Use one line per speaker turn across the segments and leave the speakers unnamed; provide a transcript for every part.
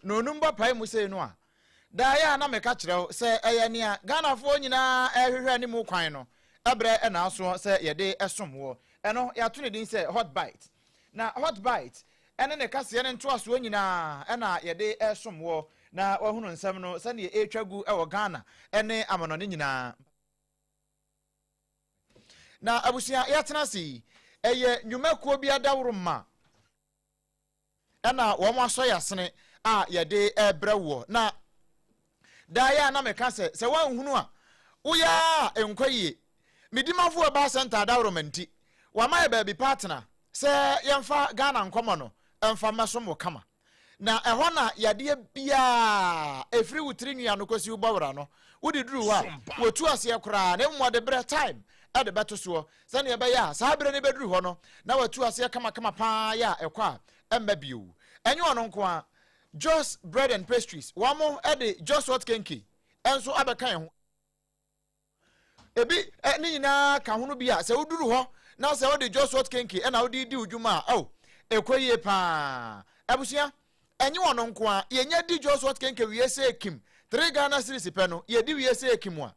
Na onum bɔ pae mu sei no a, daa yɛ a na meka kyerɛ wo sɛ ɛyɛ nea Ghanafoɔ nyinaa rehwehwɛ anim kwan no berɛ na asoɔ sɛ yɛde som woɔ. Ɛno, yɛato ne din sɛ Hot Bite. Na Hot Bite ne ne kaseɛ no ntoasoɔ nyinaa na yɛde resom woɔ na woahunu nsɛm no sɛdeɛ ɛretwa gu wɔ Ghana ne amanɔne nyinaa. Na abusua yɛatena ase yi, ɛyɛ nnwumakuo bi adaworoma ɛna wɔn asɔ yɛn asene a yɛde rebrɛ woɔ. Na daa yɛ a na meka sɛ, sɛ woanhunu a, woyɛ a ɛnkɔ yie. Me dimafo wɔ Baa Center adaworoma nti, wama yɛ baabi pa atena sɛ yɛmfa Ghana nkɔmmɔ no mfa mmɛsom wo kama. Na ɛhɔ na yadeɛ biara ɛfiri wo tiri nwi ano kɔsi wo bɔwera no, wode duru hɔ a, wɔtu aseɛ koraa, na mmom wɔde berɛ, time, de bɛto soɔ, sɛdeɛ ɛbɛyɛ a saa berɛ no bɛduru hɔ no, na watu aseɛ kamakama pa ara yɛ a ɛkɔ a, ɛmma bio. Ɛnyɛ ɔno nko ara, Jos Bread and Pastries, wɔn de Jos Hot Kenke nso abɛka yɛn ho. Ebi ne nyinaa ka ho no bi a, sɛ woduru hɔ na sɛ wode Jos Hot Kenke na wode redi wo dwuma a, oh, ɛkɔ yie paa. Abusua, ɛnyɛ ɔno nko ara, yɛnya di Jos Hot Kenke wie sɛ kim, 3 Ghana cedis pɛ no, yɛdi wie sɛ kim a,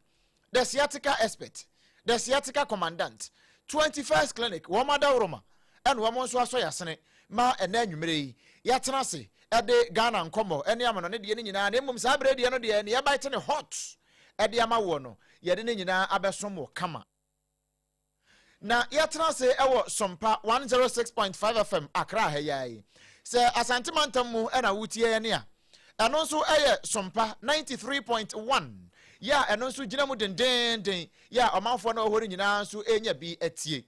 The Sciatica Expert, The Sciatica Commandant, 21st Clinic, wɔn adaworoma ɛna wɔn nso asɔ yasene ma ɛnɛ anwummerɛ yi yɛatena ase ɛde Ghana nkɔmmɔ ɛne amanɔne deɛ no nyinaa, na mmom saa berɛ deɛ no deɛ ne yɛbaete ne hot ɛde ama woɔ no, yɛde ne nyinaa abɛsom wo kama. Na yɛtena ase wɔ Sompa 106.5 FM Accra ha yi ara yi. Sɛ Asante mantam mu na wotie yɛn a, ɛno nso yɛ Sompa 93.1 yɛ a ɛno nso gyina mu dendeenden yɛ a ɔmanfoɔ no wɔ hɔ no nyinaa nso renya bi atie.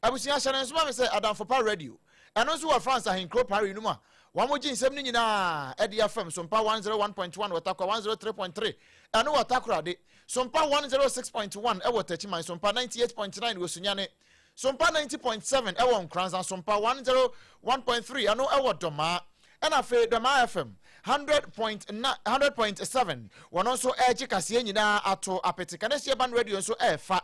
Abusua, hyɛ no nso ma me sɛ Adamfo Pa Radio, ɛno nso wɔ France ahenkuro Paris no mu a wɔgye nsɛm no nyinaa de afam, Sompa 101.1 wɔ Tarkwa, 103.3 ɛno wɔ Takoradi, Sompa 106.1 wɔ Techiman, Sompa 98.9 wɔ Sunyani, Sompa 90.7 wɔ Nkoranza, Sompa 101.3 ɛno wɔ Dɔmaa, ɛna afei Dɔmaa FM 100.7 wɔn nso ɛregye kaseɛ nyinaa ato apete. Kaneshie Ban Radio nso ɛrefa.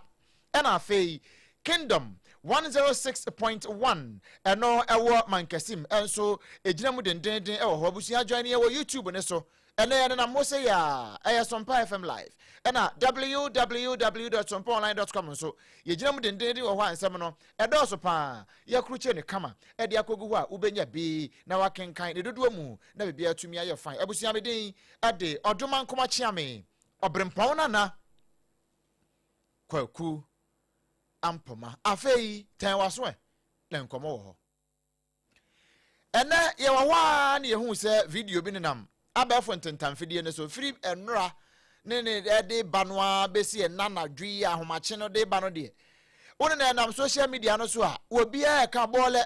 Ɛna afei Kingdom 106.1 ɛno ɛwɔ Mankasim ɛnso ɛgyina mu dendenden ɛwɔ hɔ. Abusua join yɛ wɔ YouTube ne so. Ɛnɛ yɛnenam hɔ sei a, ɛyɛ Sompa FM Live. Ɛna www.sompaonline.com nso, yɛgyina mu dendeenden wɔ hɔ a nsɛm no, ɛdɔɔso paa. Yɛakrukyire no kama de akɔgu hɔ a wobɛnya bi na woakenkan ne dodoɔ mu na biribiara atumi ayɛ fine. Abusua me din de Ɔdomankoma Kyeame, Ɔberempɔn Nana Kwaku Ampoma. Afei tɛn w'aso ɛ, na nkɔmmɔ wɔ hɔ. Ɛnnɛ, yɛwɔ hɔ ara na yɛhu sɛ video bi nenam abɛɛfo ntentamfidie no so firi nnora ne ne ɛde ba no ara bɛsi ɛnna anadwo yi ahomakye no de ba no deɛ, wo ne na ɛnam social media no so a, obiara ɛka Bɔɔlɛ,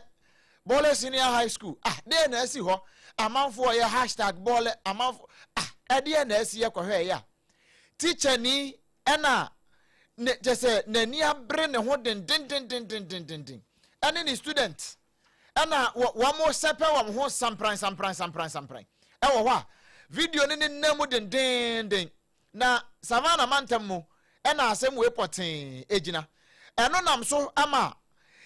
Bɔɔlɛ Senior High School, ah, deɛ na asi hɔ, amanfoɔ yɛ hashtag Bɔɔlɛ, amanfoɔ, ah, ɛdeɛ na asi yɛ kɔhwɛ ɛyɛ a, tikyani ɛna ne kyɛ sɛ n'ani abere ne ho dendendendendendenden ɛne ne student ɛna wɔn sɛpɛ wɔn ho sampran sampran sampran sampran ɛwɔ hɔ a video no ne nam mu dendenden na Savannah mantam mu ɛna asɛm wei pɔtee egyina ɛno nam so ama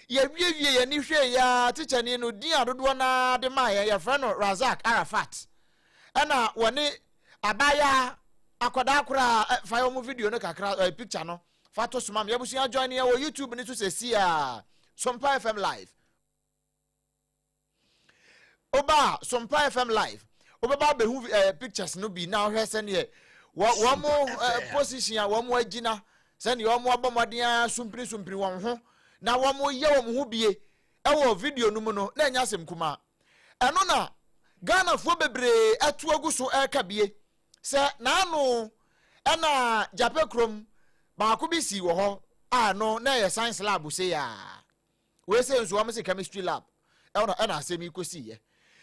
yɛwiewie yɛn ani hwɛ ya tikyani no din a dodoɔ naa de maa yɛn yɛfrɛ no Razak Arafat ɛna wɔne abaayaa akwadaa koraa fa yɛ wɔn video no kakra picture no fa to soma me abusua join yɛ wɔ YouTube no so sɛsi a Sompa FM live oba Sompa FM live wobɛba abɛhu pictures no bi na wohwɛ sɛneɛ wɔn mo position a wɔn agyina sɛneɛ wɔn abɔ mmɔden a sumpini sumpini wɔn ho na wɔn yɛ wɔn ho bie ɛwɔ video no mu no na ɛnyɛ asɛm kumaa. Ɛno na Ghanafoɔ bebree atu agu so reka bie sɛ n'ano ɛna Gyapɛ kurom baako bi sii wɔ hɔ a ɛno na ɛyɛ science lab sei a wei sei nso wɔn se chemistry lab ɛna ɛna asɛm yi kɔsiiɛ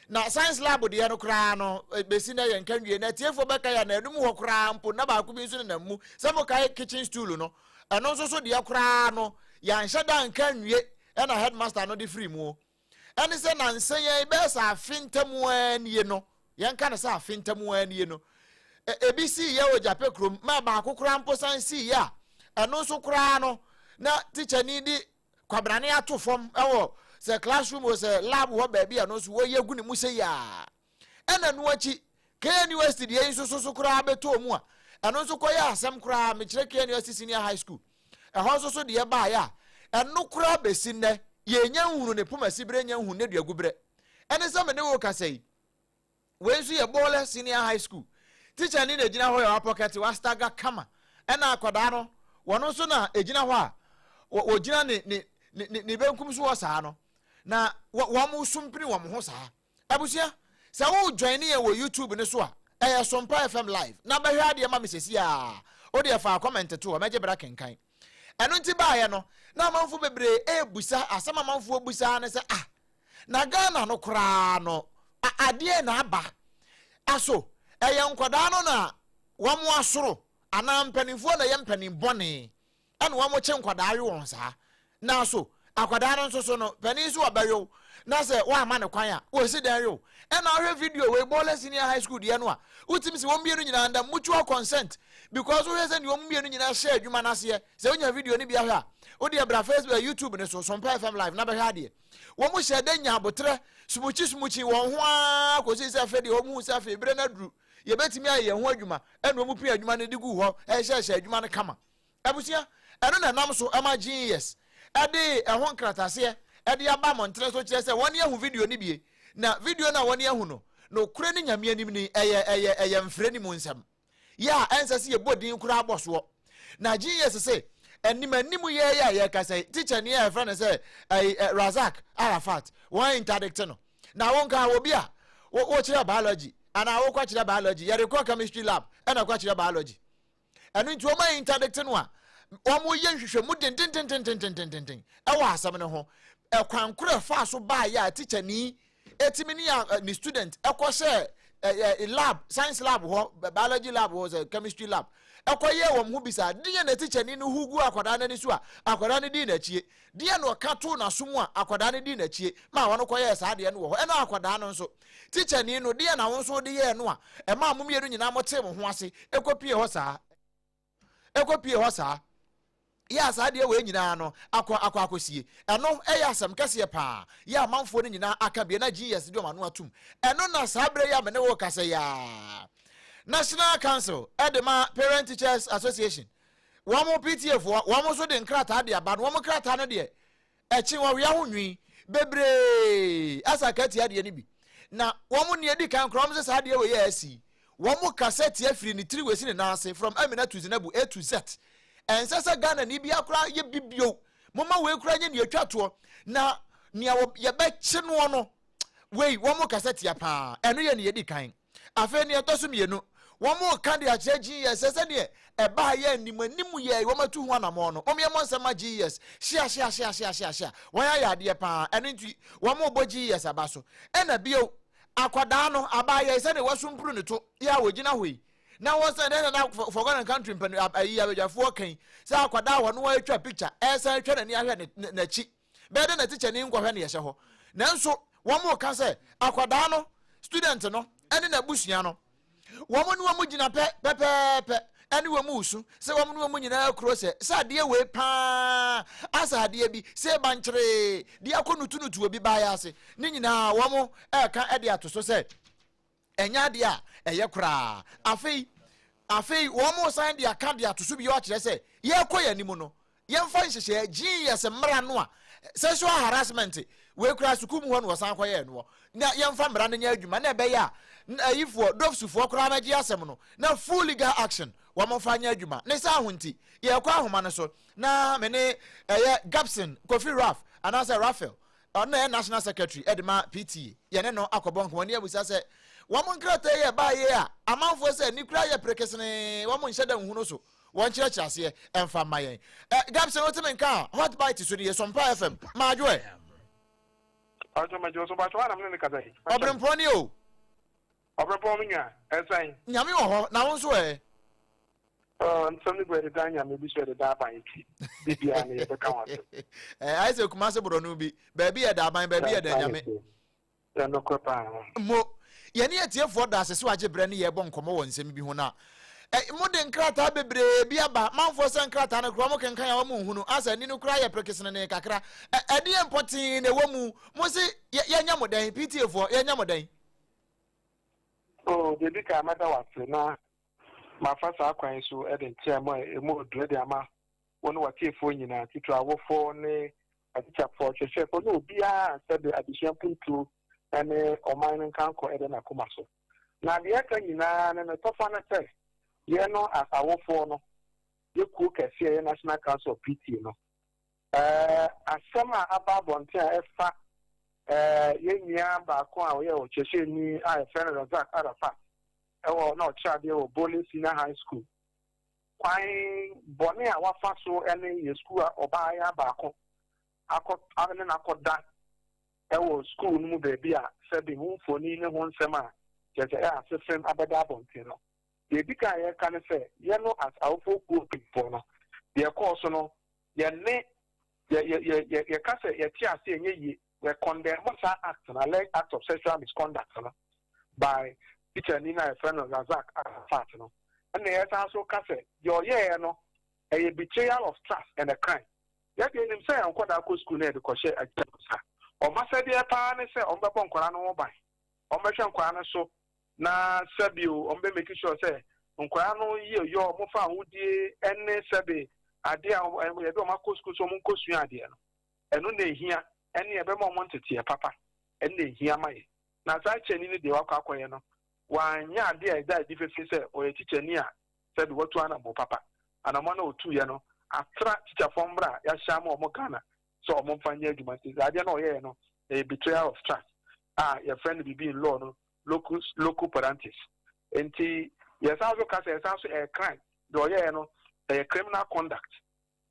na science lab deɛ no koraa no bɛsi na yɛnka nwie na atiefoɔ bɛka yɛ na ɛnum hɔ koraa mpo na baako bi nso nenam mu sɛ mokae kitchen stool no ɛno nso so deɛ koraa no yɛanhyɛ da nka nwie ɛna headmaster no de firi mu Ɛne sɛ nansa yi ara bɛyɛ sɛ afe ntam ara nie no, yɛnka no sɛ afe ntam ara nie no, ebi sii yɛ wɔ Gyapɛ kurom, ma baako koraa mpo san sii yɛ a, ɛno nso koraa no, na tikyani de kwabrane ato fam wɔ sɛ classroom o sɛ lab hɔ baabi a ɛno nso wɔyɛ gu ne mu sɛ yia. Ɛna no akyi, KNUST deɛ yi nso so so koraa bɛtɔɔ mu a, ɛno nso kɔyɛ asɛm koraa, mekyerɛ KNUST Senior High School, ɛhɔ nso so deɛ baeɛ a, ɛno koraa bɛsi nnɛ, yɛnnya nhunu ne poma siberɛ nnya nhunu ne duaguberɛ. Ɛne sɛ me ne wo rekasa yi, Wei nso yɛ Bole Senior High School. Tikyani na egyina hɔ yɛ wapɔkɛte, wastaga kama. Ɛna akwadaa no, wɔn nso na egyina hɔ a wɔgyina ne ne ne ne benkum so hɔ saa no. Na wɔn sumpini wɔn ho saa. Abusua, sɛ wo join yɛn wɔ YouTube no so a, ɛyɛ Sompa FM live. Na bɛhwɛ adeɛ ma me sɛsi a. Wo deɛ fa comment to hɔ, mɛgye bra kenkan. Ɛno nti baayɛ no, na amanfoɔ bebree ɛrebusa, asɛm amanfoɔ busa ne sɛ, ah, Na Ghana no koraa no adeɛn na aba? Aso ɛyɛ nkwadaa no na wɔn asoro anaa mpanimfoɔ na ɛyɛ mpanin bɔne ɛna wɔn kye nkwadaa we wɔn saa? Na aso akwadaa no nso so no panin nso ɔbɛwe na sɛ wɔama no kwan a wɔsi dɛn we? Ɛna ahwɛ video wei Bɔɔlɛ Senior High School deɛ no a wotumi sɛ wɔn mmienu nyinaa under mutual consent because wohwɛ sɛ deɛ wɔn mmienu nyinaa hyɛ adwuma no aseɛ. Sɛ wonya video no bi ahwɛ a wodeɛ bra Facebook, YouTube no so Sompa FM live na bɛhwɛ adeɛ. Wɔhyɛɛ da nyaa aboterɛ sumukyi-sumukyi wɔn ho ara kɔsii sɛ afei deɛ wɔhuu sɛ afei berɛ no aduru, yɛbɛtumi ayɛ yɛn ho adwuma, ɛna wɔpia adwuma no de guu hɔ hyehyɛɛ adwuma no kama. Abusua, ɛno na ɛnam so ma GES de ɛho nkrataseɛ de aba mmɔntene so kyerɛ sɛ wɔn ahu video no bie, na video no a wɔn ahu no, nokorɛ ne Nyame anim ni, ɛyɛ ɛyɛ ɛyɛ mfrɛ ne mu nsɛm. yɛ a ɛnsɛ sɛ yɛbɔ din koraa bɔ soɔ. Na GES se, anim anim yɛ yɛ a yɛkasa yi, tikyani a yɛfrɛ no sɛ ɛyi Razak Arafat, wɔn interdict no. Na wo nka obi a wokyerɛ biology anaa wokɔkyerɛ biology, yɛde kɔ chemistry lab ɛna kɔkyerɛ biology. Ɛno nti wɔn interdict no a, wɔyɛ nhwehwɛmu dendendendendendenden ɛwɔ asɛm no ho. Ɛkwan koro ɛfaa so baayɛ a tikyani Etimi ne a ne student ɛkɔ hyɛ ɛɛ lab, science lab hɔ, biology lab hɔ, sɛ chemistry lab, ɛkɔ yɛ wɔn ho bisa, deɛ na tikyani no hu gu akwadaa n'ani so a akwadaa no dii n'akyie, deɛ na ɔka too n'aso mu a akwadaa no dii n'akyie ma wɔn kɔ yɛɛ saa deɛ no wɔ hɔ, ɛna akwadaa no nso, tikyani no, deɛ na wɔn nso de yɛɛ no a ɛmaa mo mmienu nyinaa mo tee mo ho ase ɛkɔ pie hɔ saa. ɛkɔpie hɔ saa yɛ a saa adeɛ wei nyinaa no akɔ akɔ akɔsie. Ɛno yɛ asɛm kɛseɛ paa yɛ amanfoɔ no nyinaa aka bie na GES de wɔn ano atum. Ɛno na saa berɛ yi a me ne wo kasa yi ara National Council de ma Parent Teachers Association wɔn PTA foɔ wɔn nso de nkrataa de aba no wɔn nkrataa no deɛ Ɛkye ɔwea ho nwi bebree asa ka tia adeɛ no bi. Na wɔn nea edi kan koraa wɔn sɛ saa adeɛ wei a asi yi, wɔn kasa tia firi ne tiri wesi ne nan ase from Amina to Zinabu A to Z. Ɛnsɛ sɛ Ghana ni biara koraa yɛ bi bio. Momma wei koraa nyɛ nea etwa toɔ. Na nea yɛbɛkye noɔ no, wei wɔn kasa tia paa. Ɛno yɛ nea edi kan. Afei nea ɛtɔ so mmienu, wɔreka de akyerɛ GES sɛ sɛdeɛ ɛbaa yɛ anim anim yɛ wɔatu ho anammɔn no, wɔyɛ mmɔ nsɛm ma GES hyia hyia hyia hyia hyia hyia. Wɔn ayɛ adeɛ paa, ɛno nti wɔrebɔ GES aba so. Ɛna bio, akwadaa no, abaayɛ sɛdeɛ wasumpuru ne to yɛ a wɔgyina hɔ yi, na wɔn sɛ dɛn na for God and country mpɛn ayi abadwafoɔ kan sɛ akwadaa a wɔn atwa picture ɛsan atwa n'ani ahwɛ n'akyi. Bɛyɛ dɛn na tikyani nkɔhwɛ nea ɛhyɛ hɔ? Nanso wɔreka sɛ akwadaa no, student no, ne n'abusua no, wɔn ne wɔn gyina pɛ pɛpɛɛpɛ ne wɔn resu sɛ wɔn ne wɔn nyinaa kuro sɛ sɛ adeɛ wei paa asɛ adeɛ bi sɛ bankyeree de akɔ nutunutu obi baeɛ ase ne nyinaa wɔn ɛreka de ato so sɛ Ɛnyɛ adeɛ a ɛyɛ koraa. Afei, afei wɔresan de aka de ato so bio akyerɛ sɛ yɛrekɔ yɛn anim no, yɛmfa nhyehyɛɛ GES mmara no a sexual harassment wei koraa sukuu mu hɔ na wɔsan kɔyɛɛ noɔ na yɛmfa mmara no nyɛ adwuma na ɛbɛyɛ a ayifoɔ dofsufoɔ koraa bɛgye asɛm no na full legal action wɔmfa nyɛ adwuma. Ne saa ho nti, yɛrekɔ ahoma no so na me ne ɛyɛ Gabson Kofi Ralph anaasɛ Raphael Ɔno na ɛyɛ National Secretary de ma PTA. Yɛne no akɔbɔ nkɔmmɔ ne abisa sɛ wɔn nkrataa yi a ɛbaeɛ yi a amanfoɔ sɛ ani koraa yɛ perekesenee wɔn nhyɛ da nhu no so wɔnkyerɛkyerɛ aseɛ ɛmfa mma yɛn. Eh, Gabson wote me nka a Hot Bite so nie Sompa FM. Maadwo ɛ.
Mpatsɔ magye wo so mpatsɔ hwan na mene ne kasa yi.
Ɔbrempɔn ni o.
Ɔbrempɔn me nua ɛsan.
Nyame wɔ hɔ na wo nso ɛ.
Oh, nsɛm no gu ɛdeda nyame bi so ɛdeda aban ti bibia no yɛbɛka ho asɛm.
Eh, ayɛ sɛ Kumase borɔno bi baabi yɛ da aban baabi yɛ da nyame.
Ɛnokorɛ paa.
Mo, yɛne atiefoɔ da ase sɛ wagye berɛ ne yɛrebɔ nkɔmmɔ wɔ nsɛm bi ho no a, eh, mode nkrataa bebree bi aba, manfoɔ sɛ nkrataa no koraa wɔn kenkan a wɔn nhunu, asɛ ani no koraa yɛ perekesenenee kakra, eh, ɛdeɛn pɔtee na ɛwɔ mu, mo se yɛnyɛ mo dɛn, PTA foɔ, yɛnyɛ mo dɛn?
Oh, deɛ di kan mɛda wo ase na mafa saa kwan yi so de nkyerɛmu a ɛmu ɔduru de ama wo ne w'atiefoɔ nyinaa, titire awofoɔ ne atikyafoɔ, ɔkyerɛkyerɛfoɔ ne obiara a sɛbe adesua mpuntuo ne ɔman no nkankɔ da n'akoma so. Na deɛ ɛka nyinaa no, ne tɔfa ne sɛ, yɛn no as awofoɔ no, yɛ kuo kɛseɛ a ɛyɛ National Council of PTA no, asɛm a aba abɔnten a ɛfa yɛn nua baako a ɔyɛ ɔkyerɛkyerɛni a yɛfrɛ no Razak Arafat wɔ na ɔkyerɛ adeɛ wɔ Bole Senior High School. Kwan bɔne a wafa so ne yɛn sukuu ɔbaayewa baako akɔ ne no akɔda wɔ sukuu no mu baabi a sɛbe ho mfoni ne ho nsɛm a kyerɛ sɛ ɛyɛ asefem abɛda abɔnten no. Deɛ ɛdi kan a yɛreka ne sɛ yɛn no as awofoɔ kuo mpanyinfoɔ no, deɛ ɛkɔɔ so no yɛne yɛ yɛ yɛ yɛ yɛka sɛ yɛte ase ɛnyɛ yie. Yɛ condemn saa act no, alleged act of sexual misconduct no by teacher ni no a yɛfrɛ no Razak Arafat no. Ɛna yɛsan so ka sɛ deɛ ɔyɛeɛ no ɛyɛ betrayal of trust and a crime. Yɛdeɛ yɛnim sɛ yɛn nkwadaa kɔ sukuu na yɛde kɔhyɛ agya mu nsa. Wɔn asɛdeɛ paa ne sɛ wɔbɛbɔ nkwadaa no ho ban, wɔbɛhwɛ nkwadaa no so na sɛbe o, wɔn bɛ make sure sɛ nkwadaa no yie yɔ, wɔn fa ahodie ne sɛbe adeɛ a yɛde wɔn akɔ sukuu sɛ wɔn nkɔ sua adeɛ no, ɛno na ehia, ɛne ɛbɛma wɔn nteteɛ papa, ɛno na ehia ma yɛ. Na saa kyɛni no deɛ wakɔ akɔyɛ no, wanyɛ adeɛ a ɛda adi fefee sɛ ɔyɛ tikyani a sɛbe watu anammɔn papa. Anammɔn a ɔtuiɛ no, atra tikyafoɔ mmara a yɛahyɛ ama wɔn Ghana sɛ wɔn mfa nyɛ adwuma nti, saa adeɛ no a ɔyɛeɛ no, ɛyɛ betrayal of trust a yɛfrɛ no biribi in law no, locus loco parentis. Nti yɛsan so ka sɛ ɛsan so ɛyɛ crime, deɛ ɔyɛeɛ no ɛyɛ criminal conduct.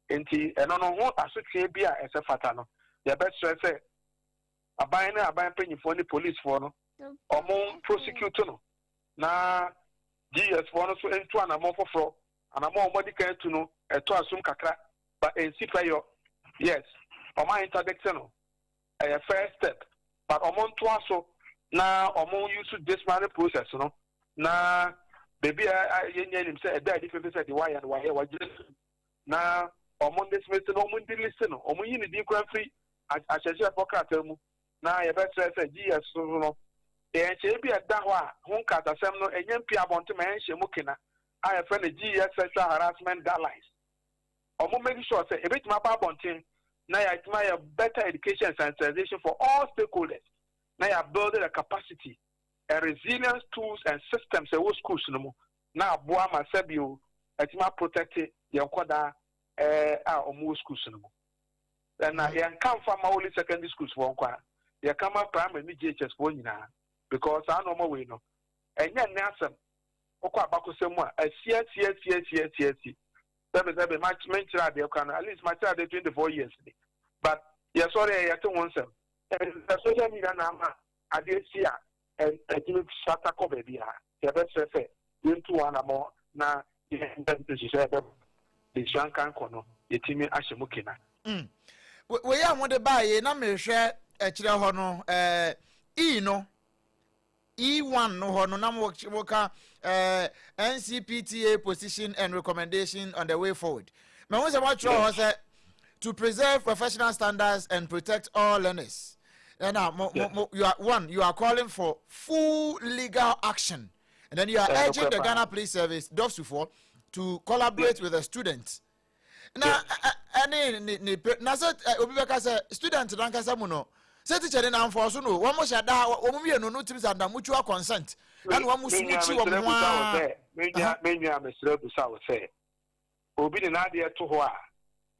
Nti ɛno no ho asotweɛ bi a ɛsɛ fata no, yɛbɛsrɛ sɛ aban ne aban mpanyinfoɔ ne policefoɔ no wɔn prosecute no na GS foɔ no so ntu anamɔn foforɔ. Anamɔn a wɔn adi kan atu no ɛtɔ asom kakra but ɛnsi pɛyɔ. Yes, wɔn a interdict no ɛyɛ first step but ɔmo ntoa so na ɔmo use disciplinary process no na baabi a yɛnyɛ nim sɛ ɛda adi fɛfɛ sɛ deɛ wayɛ no wayɛ wagyina so na ɔmo dismiss no, ɔmo delist no, ɔmo yi ne din koraa mfiri akyerɛkyerɛfoɔ krataa mu. Na yɛbɛsrɛ sɛ GS so no yɛn nhyɛeɛ bi a ɛda hɔ a ho nkratasɛm no ɛnyɛ mpie abɔnten ma yɛnhyɛ mu kena a yɛfrɛ no GS sexual harassment guidelines, ɔmo make sure sɛ ebetumi aba abɔnten na yɛatumi ayɛ better education and sensitization for all stakeholders na yɛ build the capacity and resilience tools and systems ɛwɔ schools no mu na aboa ma sɛbio atumi aprotect yɛn nkɔdaa a ɔmo wɔ schools no mu. Ɛna yɛnka nfa ma only secondary schools foɔ nko a, yɛka ma primary ne JHS foɔ nyinaa because saa nneɛma wei no ɛnyɛ nne asɛm. Wokɔ abakɔsɛm mu a, asi asi asi asi asi asi. Sɛbe sɛbe ma menkyerɛ adeɛ koraa no, at least makyerɛ adeɛ 24 years ni, but yɛsɔre ɛ yɛte ho nsɛm. Ɛsɛ social media na ama adeɛ si a ɛtumi sata kɔ baabi a yɛbɛsrɛ sɛ yɛntu wɔn anammɔ na yɛn nhyehyɛ ɛbɛ desua nkankɔ no yɛtumi ahyɛ mu kena.
Wei a mode baeɛ na mehwɛ akyirɛ hɔ no, E no, E1 no hɔ no na moka NCPTA position and recommendation on the way forward. Mahu sɛ moatwerɛ hɔ sɛ to preserve professional standards and protect all learners. Ɛna mo, mo, mo, you are one, you are calling for full legal action. And then you are urging the Ghana Police Service, DOVVSU, to collaborate with the students. Na ɛne ne ne pe na sɛ obi bɛka sɛ student nankasa mu no sɛ teacher ne namfɔ so no wɔn hyɛ da wɔn mmienu no tumi sɛ under mutual consent ɛna wɔn so mu kyi wɔn ho
ara. Me nua me nua mesrɛ busa wo sɛ obi de n'adeɛ to hɔ a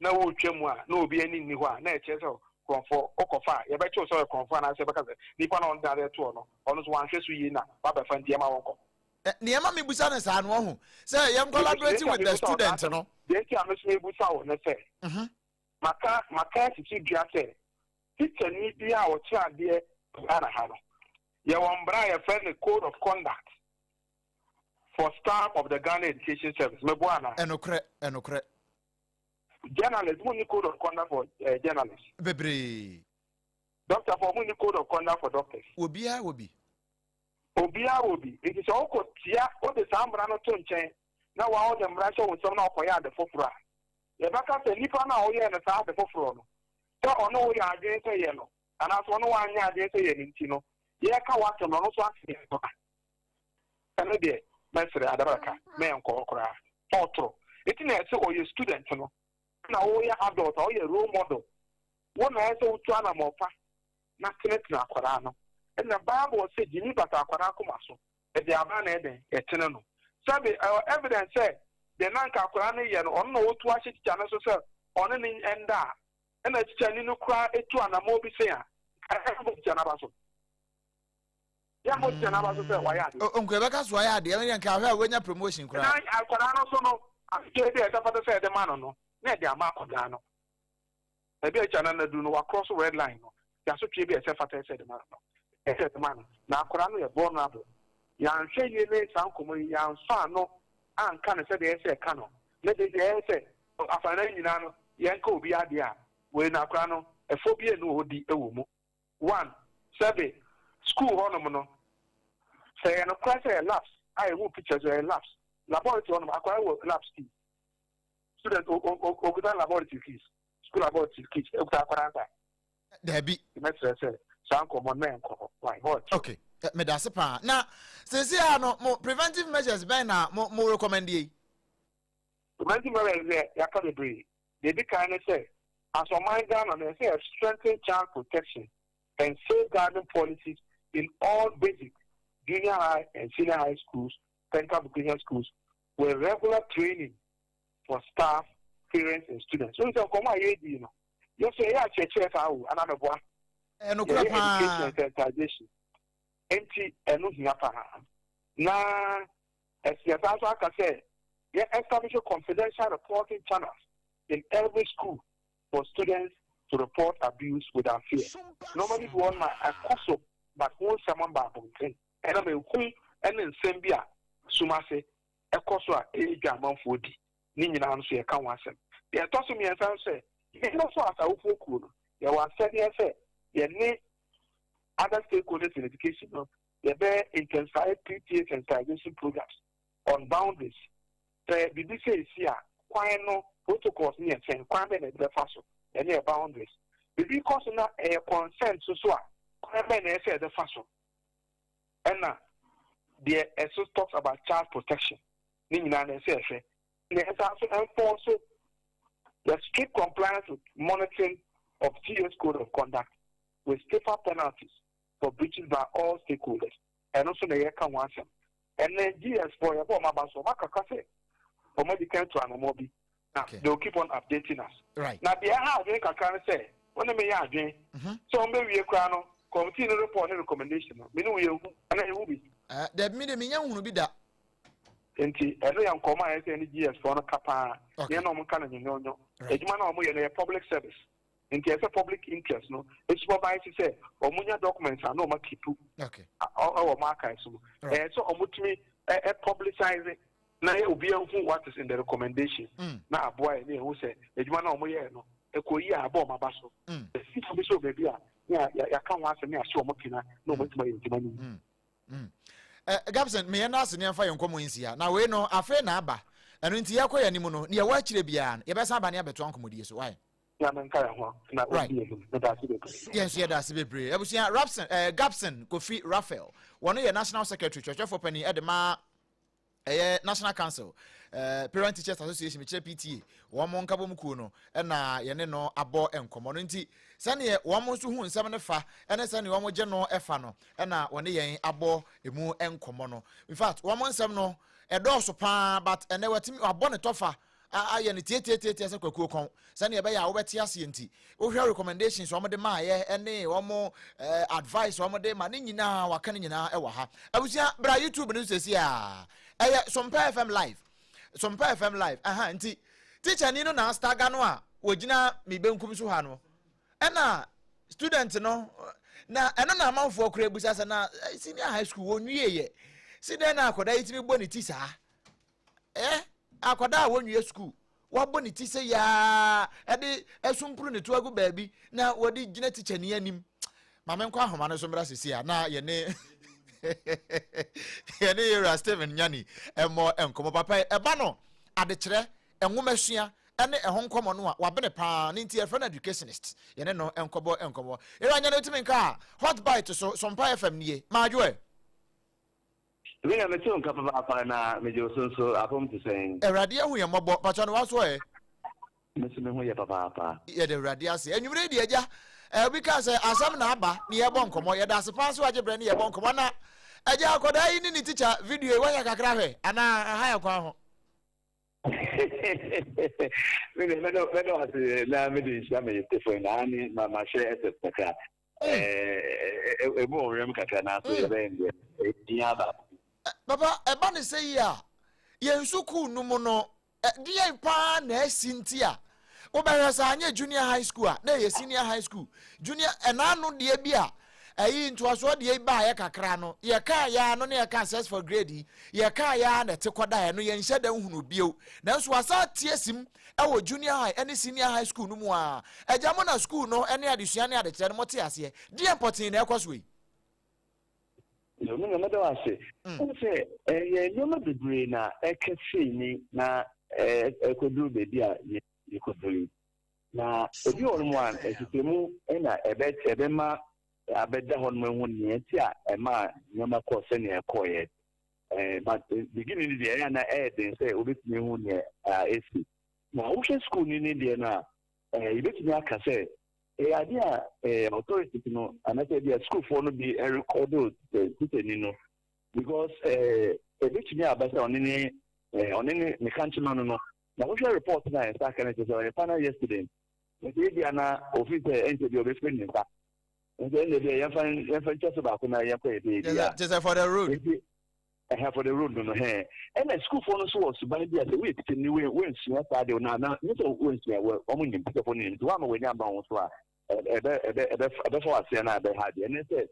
na wotwa mu a na obi ani nni hɔ a, na ɛkyerɛ sɛ korɔmfoɔ wokɔfa a yɛbɛkye wo sɛ ɔyɛ korɔmfoɔ anaasɛ yɛbɛka sɛ nipa no a ɔde n'adeɛ to hɔ no ɔno nso wanhwɛ so yie na wabɛfa nti ɛma wɔnkɔ.
Nea ɛma mebisa no saa no, wahu sɛ yɛn collaborate with the student no.
Deɛ nti a me nso mebisa wo ne sɛ, maka maka asisi dua sɛ tikyani biara a ɔkyerɛ adeɛ wɔ Ghana ha no, yɛwɔ mmara a yɛfrɛ no Code of Conduct for Staff of the Ghana Education Service. Meboa anaa?
Ɛnokorɛ, ɛnokorɛ.
Journalist, mo nni Code of Conduct for journalists?
Bebree.
Doctor for, mo nni Code of Conduct for doctors?
Obiara wɔ bi.
Obiara wɔ bi. Enti sɛ wokɔ tia, wode saa mmara no to nkyɛn na woa wode mmara hyɛ wo nsam na wokɔyɛ ade foforɔ a, yɛbɛka sɛ nipa no a woyɛɛ no saa ade foforɔ no, sɛ ɔne wo yɛ adwene sɛ yɛ no anaasɛ ɔne wo anyɛ adwene sɛ yɛ no nti no, yɛreka w'asɛm no, ɔno nso ate yɛn nka. Ɛno deɛ, mɛsrɛ adabraka, mɛnkɔ hɔ koraa. Ɔɔtoro. Enti na ɛsɛ ɔyɛ student no, na woyɛ adult a, woyɛ role model. Wo na ɛsɛ sɛ wotu anammɔn pa na tenetene akwadaa no. Ɛnna Bible se gyimi bata akwadaa akoma so, ɛde aba na ɛdɛn? Ɛtene no. Sɛbe ɛwɔ evidence sɛ deɛ na anka akwadaa no yɛ no, ɔno na ɔtu ahyɛ tikya no so sɛ ɔne no nda a, ɛnna tikyani no koraa tu anammɔn bi sei a, nka ɛbɛbɔ tikya no aba so. Yɛmmɔ tikya no aba so sɛ wayɛ adeɛ.
O, nka ɛbɛka so wayɛ adeɛ, ɛno deɛ nka ahwɛ a wanya promotion koraa.
Na akwadaa no so no, asotwe bi a ɛsɛ fata sɛ yɛde ma no no, na yɛde ama akwadaa no. Baabi a tikya no aduru no, wacross red line no, nti asotwe bi a ɛsɛ fata sɛ yɛde ma no no, ɛsɛ yɛde ma no. Na akwadaa no yɛ vulnerable. Yɛanhwɛ yie ne saa nkɔmmɔ yi, yɛamfa ano anka no sɛdeɛ ɛsɛ sɛ yɛka no, na deɛ ɛyɛ sɛ afanan nyinaa no, yɛnka obi adeɛ a, wei no akwadaa no, ɛfɔ bi nni hɔ di wɔ mu. One, sɛbe school hɔnom no, sɛ ɛyɛ nokorɛ sɛ ɛyɛ labs a yɛhu pictures ɛyɛ labs, laboratory hɔnom, akwadaa wɔ labs keys, student okuta laboratory keys, school laboratory keys, okuta akwadaa nsa.
Daabi.
Mɛsrɛ sɛ saa nkɔmmɔ no ɛnkɔ hɔ. Why? Hɔ ɔkyɛ.
Okay, meda ase paa. Na seesei a no, mo preventive measures bɛn na mo recommend yi?
Preventive measures deɛ yɛaka bebree. Deɛ ɛdi kan ne sɛ, as ɔman Ghana no, ɛsɛ sɛ yɛ strengthen child protection and safeguarding policies in all basic, junior high and senior high schools, technical vocational schools with regular training for staff, parents and students. Wohu sɛ nkɔmmɔ a yɛredi yi no, yɛ nso yɛyɛ akyerɛkyerɛ saa o, anaa meboa?
Ɛyɛ nokorɛ
Yɛyɛ
paa.
education and sensitization. Enti ɛno hia paa. Na ɛsɛ yɛsan nso aka sɛ yɛ establish confidential reporting channels in every school for students to report abuse without fear. Nneɛma bi wɔ hɔ nom a ɛkɔ so but ho nsɛm mba abɔnten. Ɛnam ehu ne nsɛm bi a sum ase ɛkɔ so a ɛredwa amanfoɔ di ne nyinaa nso yɛka ho asɛm. Deɛ ɛtɔ so mmiɛnsa nso sɛ yɛn nso as awofoɔ kuo no yɛwɔ asɛdeɛ sɛ yɛne other stakeholders in education no yɛbɛ intensify PTA sensitization programs on boundaries. Sɛ biribi sɛ esi a, kwan no protocols no yɛ sɛn, kwan bɛn na yɛde bɛfa so, ɛne yɛ boundaries. Biribi kɔ so na ɛyɛ consent so so a, kwan bɛn na ɛsɛ sɛ yɛde fa so. Ɛna deɛ ɛso talks about child protection ne nyinaa na ɛsɛ ɛhwɛ. Na ɛsan so enforce the strict compliance with monitoring of GS code of conduct with stiffer penalties for breaches by all stakeholders. Ɛno nso na yɛka ho asɛm. Ɛnɛ GS foɔ yɛbɔ ɔmo aba so, ɔmo akaka sɛ ɔmo adi kan tu anamɔ bi na they will keep on updating us. Na deɛ ɛha adwene kakra ne sɛ, wo ne me yɛ adwene sɛ wɔn bɛwie koraa no, committee no report ne recommendation no, me ne wo yɛnhu anaa yɛhu bi?
Dabi, me deɛ menya nhunu bi da.
Nti ɛno yɛ nkɔmmɔ a ɛsɛ sɛ yɛne GS foɔ no ka paa, na yɛne wɔn nka no nyonyonyo. Adwuma no a wɔyɛ no yɛ public service. Nti ɛsɛ public interest no supervise sɛ wɔn nya documents a na wɔn akeep ɛwɔ wɔn archives mu. Ɛyɛ sɛ wɔn tumi publicize na yɛ obi ahu what is in the recommendation na aboa yɛ ne yɛn ho sɛ adwuma na wɔn yɛɛ no ɛkɔ yi a abɔ wɔn aba so. Ɛsi bi so baabi a ne yɛaka ho asɛm ne ahyɛ wɔn kena na wɔn atumi ayɛ adwuma no yi.
Gabson, meyɛ no ase ne yɛmfa yɛn nkɔmmɔ nsi ha. Na wei no, afei na aba. Ɛno nti yɛkɔ yɛn anim no, nea ɛwɔ akyire biara no, yɛbɛsan aba ne abɛtoa nkɔmmɔdie so. Why?
Nyame nka yɛn ho na ɔndi yɛn anim. Meda ase bebree.
Yɛn nso yɛda ase bebree. Abusua, Rapson, Gabson Kofi Raphael, wɔn yɛ National Secretary, kyerɛkyerɛfoɔ panin de ma ɛyɛ National Council, Parent Teachers Association, mekyerɛ PTA, wɔn nkabom kuo no, ɛna yɛne no abɔ nkɔmmɔ no. Nti, sɛdeɛ wɔn nso hu nsɛm no fa, ɛne sɛdeɛ wɔn gye no fa no, ɛna wɔne yɛn abɔ emu nkɔmmɔ no. In fact, wɔn nsɛm no, ɛdɔɔso paa, but ɛnɛ wɔatumi, wɔabɔ ne tɔfa ayɛ no tiatiatiatia sɛ kwakuo kɔn sɛnea ɛbɛyɛ a wobɛte aseɛ nti wohwɛ recommendations wɔn de maayɛ ɛne wɔn advice wɔn de ma ne nyinaa waka ne nyinaa ɛwɔ ha. Abusua, bra YouTube no sɛsi a ɛyɛ Sompa FM live, Sompa FM live aha. Nti teacher ni no na astaga no a wɔgyina me benkum so ha no ɛna student no na ɛno na amanfoɔ koraa bisa sɛ na senior high school wɔnwie yɛ si dɛn na akwadaa yi tumi bɔ ne ti saa. Akwadaa a wɔnwie sukuu wabɔ ne ti sɛ yaa ɛde ɛsumpuru ne to agu baabi na wɔde gyina tikyani anim. Maame nkɔ ahoma no so mmra sisi a na yɛne yɛwura Stephen Nyani ɛmmɔ nkɔmmɔ papa yi. Ɛba no adekyerɛ nwomasua ɛne ɛho nkɔmmɔ no a wabene paa ne nti yɛfrɛ no educationist. Yɛne no nkɔbɔ nkɔmmɔ. Yɛwura Nyani, wotumi nka a Hot Bite so Sompa FM nie maadwoɛ.
Me na mete wo nka papaapa na megye wo so nso apom te sɛn?
Awurade ahu yɛn mmɔbɔ. Pakyɛ no waso ɛ?
Me nso me ho yɛ papaapa.
Yɛda Awurade ase. Anwummere yi deɛ agya, eh, obi kaa sɛ asɛm na aba ne yɛbɔ nkɔmmɔ. Yɛda ase paa sɛ wagye berɛ ne yɛbɔ nkɔmmɔ. Na agya akwadaa yi ne ne tikya video yi wanya kakra hwɛ anaa ɛha yɛ kwan ho?
Me deɛ mɛdɔ mɛdɔ ase na mede nhyira me tefo nyinaa ne ma mahwɛ ɛsɛ kakra. Ɛmu ɔwerɛm kakra nanso yɛbɛyɛ deɛ ɛdin aba.
Papa, ɛba ne sɛ yi a, yɛn sukuu no mu no, Ɛdeɛn paa na asi nti a wobɛhwɛ sɛ anyɛ junior high school a na ɛyɛ senior high school junior ɛna ano deɛ bi a ɛyi ntoasoɔ deɛ yi baayɛ kakra no yɛkaa yɛ ano ne yɛka search for grade yi yɛkaa yɛ a na ɛte kɔda ɛno yɛnhyɛ da nhunu bio nanso wasa atie sim ɛwɔ junior high ɛne senior high school no mu a agya mo na school no ɛne adesua ne adekyerɛ no mo te aseɛ deɛ mpɔtee na ɛkɔ so yi.
Yo, me nua, mɛda wo ase. Wohu sɛ ɛyɛ nneɛma bebree na ɛka sei ni na ɛkɔduru baabi a yɛkɔduru yi. Na ebi wɔ nom a nhwehwɛmu na ɛbɛma abɛda hɔ nom ahu nea nti a ɛmaa nneɛma kɔɔ sɛnea ɛkɔeɛ. But beginning no deɛ ɛyɛ a na ɛyɛ den sɛ wobɛtumi ahu nea ɛsi. Na wohwɛ sukuu ni ne deɛ no a, yɛbɛtumi aka sɛ Ɛyɛ ade a authorities no anaasɛ ebi a sukuufoɔ no bi rekɔdo tikyani no because ebetumi aba sɛ ɔne ne ɔne ne ne kankyema no no na wohwɛ report no a yɛn nsa aka no kyerɛ sɛ ɔyɛ final year student nti ebi a na ofi sɛ ɛnkyɛ bi ɔbɛfiri ne nsa nti ɛnna ebi a yɛmfa yɛmfa ntwa so baako na yɛnkɔ yɛ baabi a
kyerɛ sɛ for the road
nti Ɛhɛn, for the road no no hɛn. Ɛna sukuufoɔ no nso wɔ suban bi a sɛ woyɛ tikyani woensua saa de na na nyɛ sɛ woensua wɔ wɔn nim tikyafoɔ no nim nti woama w'ani amma wo ho so a ɛbɛ ɛbɛ ɛbɛ ɛbɛfa w'aseɛ na ɛbɛha deɛ ɛne sɛ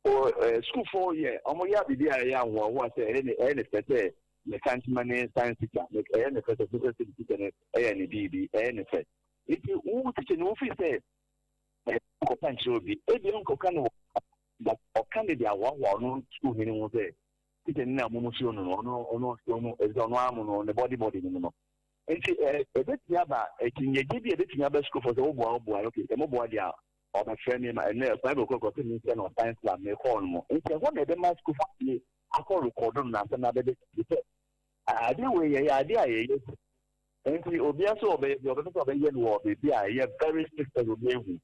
o ɛɛ sukuufoɔ yɛ wɔn yɛ biribi a ɛyɛ ahohoahoa sɛ ɛyɛ ne ɛyɛ ne fɛ sɛ ne kankyema ne science teacher ne ɛyɛ ne fɛ sɛ social studies teacher no ɛyɛ ne biribi ɛyɛ ne fɛ nti wo teacher no wofi sɛ ɛɛ nkɔka nkyerɛ obi ebi nkɔka no wɔ But ɔka no de ahoahoa ɔno sukuuni no ho sɛ tikyani no a mo suro no no, ɔno ɔno ɔno efisɛ ɔno ara mo no ne body body no mu no. Nti ɛ ebetumi aba akyinnyegye bi a ebetumi aba sukuufo sɛ woboa woboa okay sɛ moboa deɛ a ɔbɛfrɛ me ma ɛnɛ Bible kɔ kɔ sɛ menhyia no wɔ science lab mekɔɔ no mu. Nti ɛhɔ na ɛbɛma sukuufo bi akɔ rekɔdo no na asɛm no abɛda adi sɛ adeɛ wei yɛyɛ adeɛ a yɛyɛ nti obiara sɛ ɔbɛyɛ bi ɔbɛpɛ sɛ ɔbɛyɛ no wɔ baabi a ɛyɛ very strict sɛ obi ehu.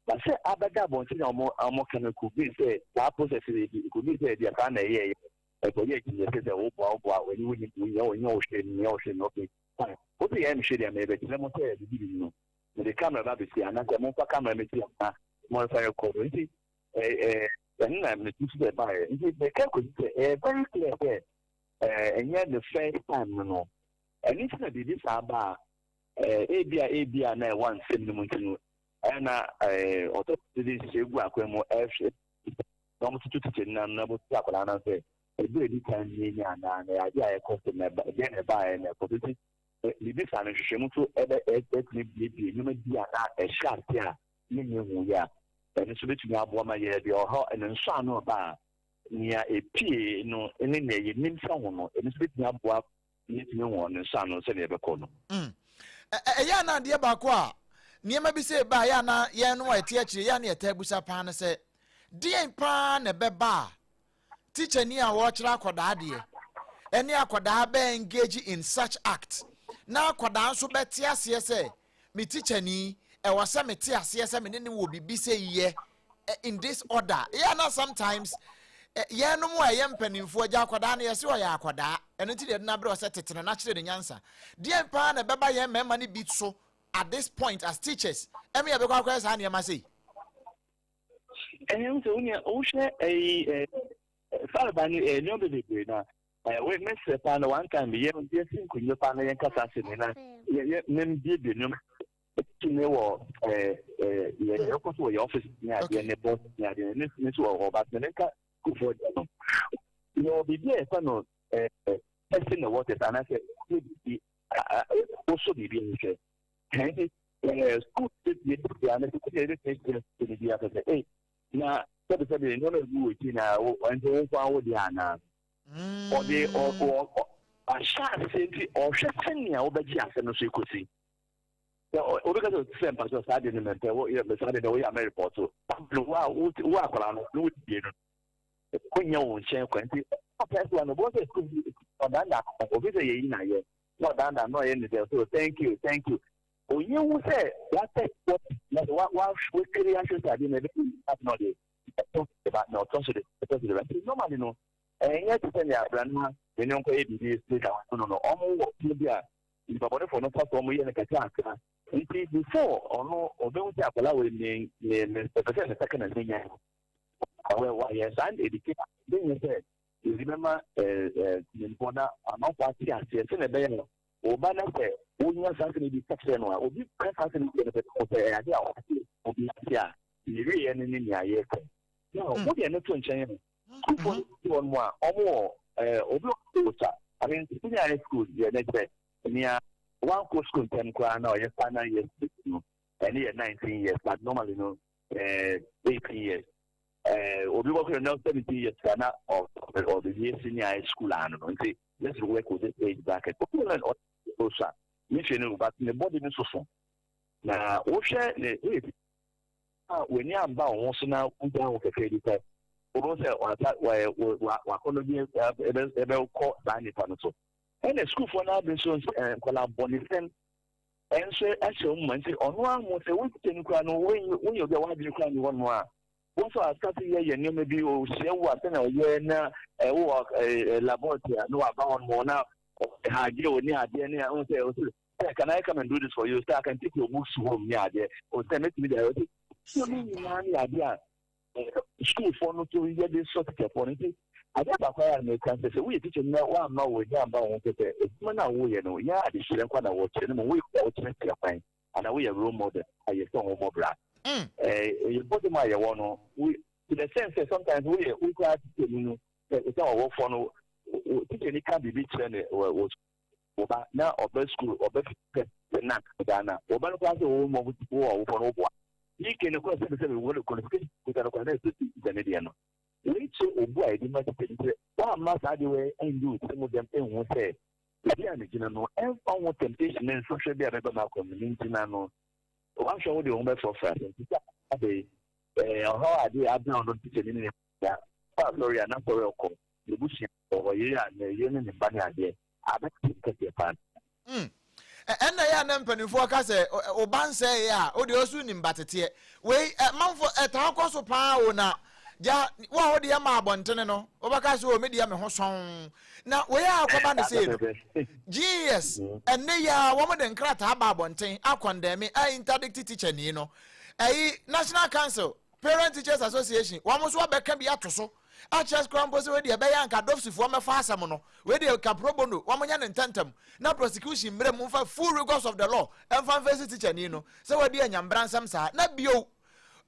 Na sɛ abɛda abɔnten a wɔn a wɔka no could be sɛ saa process no ebi it could be sɛ ebia saa na ɛyɛɛyɛ ɛkɔyɛ akyinnye sɛ sɛ woboa woboa w'ani wo nim wo nyɛ wo hwee no nyɛ wo hwee no okay fine wote yɛn mehwɛ deɛ mebɛkyerɛ mo sɛ biribi bi no mede camera ba bɛsi anaasɛ momfa camera mɛsi ana momfa rekɔ no nti ɛɛ ɛno na metu so sɛ ɛbaeɛ nti meka kɔsi sɛ ɛyɛ very clear sɛ ɛnyɛ the first time no no ɛno nti na biribi saa ba a ebia ebia na ɛwɔ nsɛm no mu nti no Ɛna ɔtɔ de nhyehyɛe gu akwan mu ɛhwɛ na wɔtoto tikya no nam na wɔtoto akwadaa no sɛ ɛberɛ ɛdi kan nie ni anaa na ɛyɛ adeɛ a ɛkɔ so na ɛdeɛ na ɛbaeɛ na ɛkɔ so nti biribi saa no nhwehwɛmu nso ɛbɛ ɛtumi biebie nneɛma bi a na ɛhyɛ ase a yɛnyɛ hu yɛ a ɛno nso bɛtumi aboa ma yɛ deɛ ɔhɔ ɛno nso ano ba a nea ɛpie no ne nea yɛnim fa ho no ɛno nso bɛtumi aboa Yɛtumi hu ɔno nsa ano sɛnea ɛbɛkɔ no.
Ɛyɛ a na adeɛ baako a nneɛma bi sɛ ɛba a ɛyɛ a na yɛn no a ɛte akyire yɛ a na yɛtaa busa paa no sɛ deɛn paa na ɛbɛba a tikyani a wɔrekyerɛ akwadaa adeɛ ɛne akwadaa bɛ engage in such act na akwadaa nso bɛte aseɛ sɛ me tikyani ɛwɔ sɛ mete aseɛ sɛ me ne ne wɔ biribi sɛ yɛ in this order yɛ na sometimes yɛnom a ɛyɛ mpanimfoɔ agya akwadaa no yɛse ɔyɛ akwadaa ɛno nti deɛ ɛde no abrɛ ɔsɛ tete no na kyerɛ ne nyansa deɛ paa na ɛbɛba yɛn mmarima no bi so at this point as teachers ɛmi yɛbɛkɔ akɔyɛ saa nneɛma sei.
Ɛyɛ sɛ wonya wohwɛ ɛyi ɛ faraba no ɛ nneɛma bebree na ɛ wei mɛsrɛ paa na one time yɛ yɛsi nkonnwa paa na yɛn kasa ase ne na yɛ yɛ mɛmbiebie nneɛma tumi wɔ ɛɛ ɛɛ yɛ ɛkɔ so wɔ yɛ ɔfis ne adeɛ ne bɔs ne adeɛ ne ne nso wɔ hɔ but ne nka kufuor deɛ no yɛ biribi a yɛfɛ no ɛɛ testing the waters anaasɛ yɛ biribi wosɔ biribi nhwɛ ɛnti ɛɛ sukuu de bie bi a ne sukuu de yɛ de kyerɛ sukuu bi afɛ sɛ ee na sɛbi sɛbi nneɛma egu wɔ akyi na wo ɛnti wo nko awo deɛ anaa ɔde ɔ ɔ ahyɛ ase nti ɔhwɛ sɛnea wobɛgye asɛm no so ekosi. Sɛ obi ka sɛ sɛ mpatsɔ saa de no mɛmpɛ wo yɛ saa de no woyɛ a mɛ report wo a wo akwadaa no ne wo die no wonyɛ wo nkyɛn kwa nti Ɔpɛ so a no bɔ sɛ sukuu bi ɔdanda obi sɛ yɛyi na yɛ na ɔdanda na ɔyɛ ne sɛ so thank you, thank you. Onye hu sɛ wasɛ wɔ na sɛ wa wa wakiri ahwɛ sɛ adeɛ na ɛbɛ na ɔde ɛtɔ ba na ɔtɔ so de ɛtɔ so de ba. Nti normally no, ɛnyɛ te sɛ nea abrana ne ne nkɔyɛ biribi straight away no, ɔmo wɔ kwan bi a nipa bɔnefoɔ no fa so, ɔmo yɛ no kakra kakra. Nti before ɔno ɔbɛhu sɛ akwadaa wɔ ne ne ne ɛpɛ sɛ ne saka na ne nya awɛ wayɛ saa na edi bɛnyɛ sɛ yɛde bɛma ɛɛ ɛɛ nipa na amanfoɔ ate aseɛ sɛ na ɛbɛyɛ no ɔba na sɛ wonya saa sɛ bi ka kyerɛ no a, obi ka saa sɛ no bi no sɛ ɛyɛ ade a ɔte obi ase a ne wieɛ no ne nea yɛkɛ na wode ɛno to nkyɛn no, sukuufoɔ no bi wɔ no a ɔmo wɔ obi wɔ sa. I mean, senior high school deɛ, ne kyerɛ nea wankɔ school ntɛm koraa na ɔyɛ final year no, ɛne yɛ 19 years, but normally no 18 years. Obi wɔ kɔ na 17 years koraa na ɔbɛwie senior high school ano no. Nti let's work with this age bracket. Obi wɔ no ɔsa ne fie no, but ne body no soso na wohwɛ ne woyɛ a w'ani amba wo ho so na wogya ho kakra bi pɛ, wobɛhu sɛ wasa wakɔnɔ bi ɛbɛkɔ saa nipa no so. Ɛna sukuufoɔ no abere so nkɔla bɔnesɛm ɛnso ahyɛ wɔn mu. Nti ɔno ahu sɛ wokyɛ no koraa no, woyɛ obi a wadwene koraa ne hɔ no a, wɔn nso asase yɛ nneɛma bi. Ohyia wo a, sɛnea ɔyɛ na ɛwɔ laboratory a na waba hɔ nom na adeɛ wɔ ne adeɛ ne ɔn sɛ ɔsɛ sɛ, "Can I come and do this for you?" Sɛ, "I can take your books home" ne adeɛ ɔsɛ mɛtumi de ayɛ. Ɔsɛ ne nyinaa ne adeɛ a sukuufoɔ no so yɛde sɔ teacherfoɔ no. Nti adeɛ baako a meka sɛ woyɛ teacher no na woamma wo ani amba wo ho sɛ adwuma no a woyɛ no yɛ adehyerɛ nkwa na wɔkyerɛ no mu, woyɛ wokyerɛkyerɛ kwan anaa woyɛ role model a yɛsɛ ho mmɔ bra. Ɛyɛ bɔdem a yɛwɔ no to the sense sɛ sometimes woyɛ wokora teacher ni no sɛ ɔwɔfoɔ no, teacher ni ka biribi kyerɛ ne wɔ wo ba na ɔbɛ school ɔbɛ pɛ na ghana wɔba no koraa sɛ wɔwɔ mmɔ wɔ ɔwofoɔ no woboa yi ke no koraa sɛ wɔ qualification kuta no koraa na ɛsɛ teacher ne deɛ no. Wei kyerɛ obu a yɛde ma teacher ni sɛ woamma saa deɛ wei ɛndi wo tirim dɛm ɛnhu sɛ ebi a megyina no ɛmfa ho temptation ne nsɔhwɛ bi a bɛba mu akɔ mu ne ngyina no, wahwɛ wo deɛ wo bɛfrɔfrɛ asɛm nti sɛ afei ɔhaw adeɛ abena no teacher ni ne ya fa asɔre a n'asɔre ɔkɔ n'ebusua ɔyere a ne yere ne ne ba ne adeɛ abɛte kɛseɛ paa.
Ɛnna yɛ a na mpanimfoɔ ka sɛ ɔba nsɛeɛ a wode ɔso nim ba teteɛ. Wei manfo ɛtaa kɔ so paa o. Na gya wo a wode ma abɔntene no, wobɛka sɛ o me deɛ me ho sɔn na wei a akɔba ne sei no. GES ɛnɛ yi a wɔn de nkrataa ba abɔnten akɔndɛme a interdict teacher ni no, ɛyi National Council Parent Teachers Association wɔn nso abɛka bi ato so akyerɛ koraa mpo sɛ wei deɛ ɛbɛyɛ anka dɔfsifoɔ mɛfa asɛm no. Wei deɛ ka pro bono wɔn nyɛ ne ntɛntɛm na prosecution mmerɛ mu nfa full rigors of the law ɛnfa nfɛsi teacher ni no sɛ wɔde anyambra nsɛm saa. Na bio,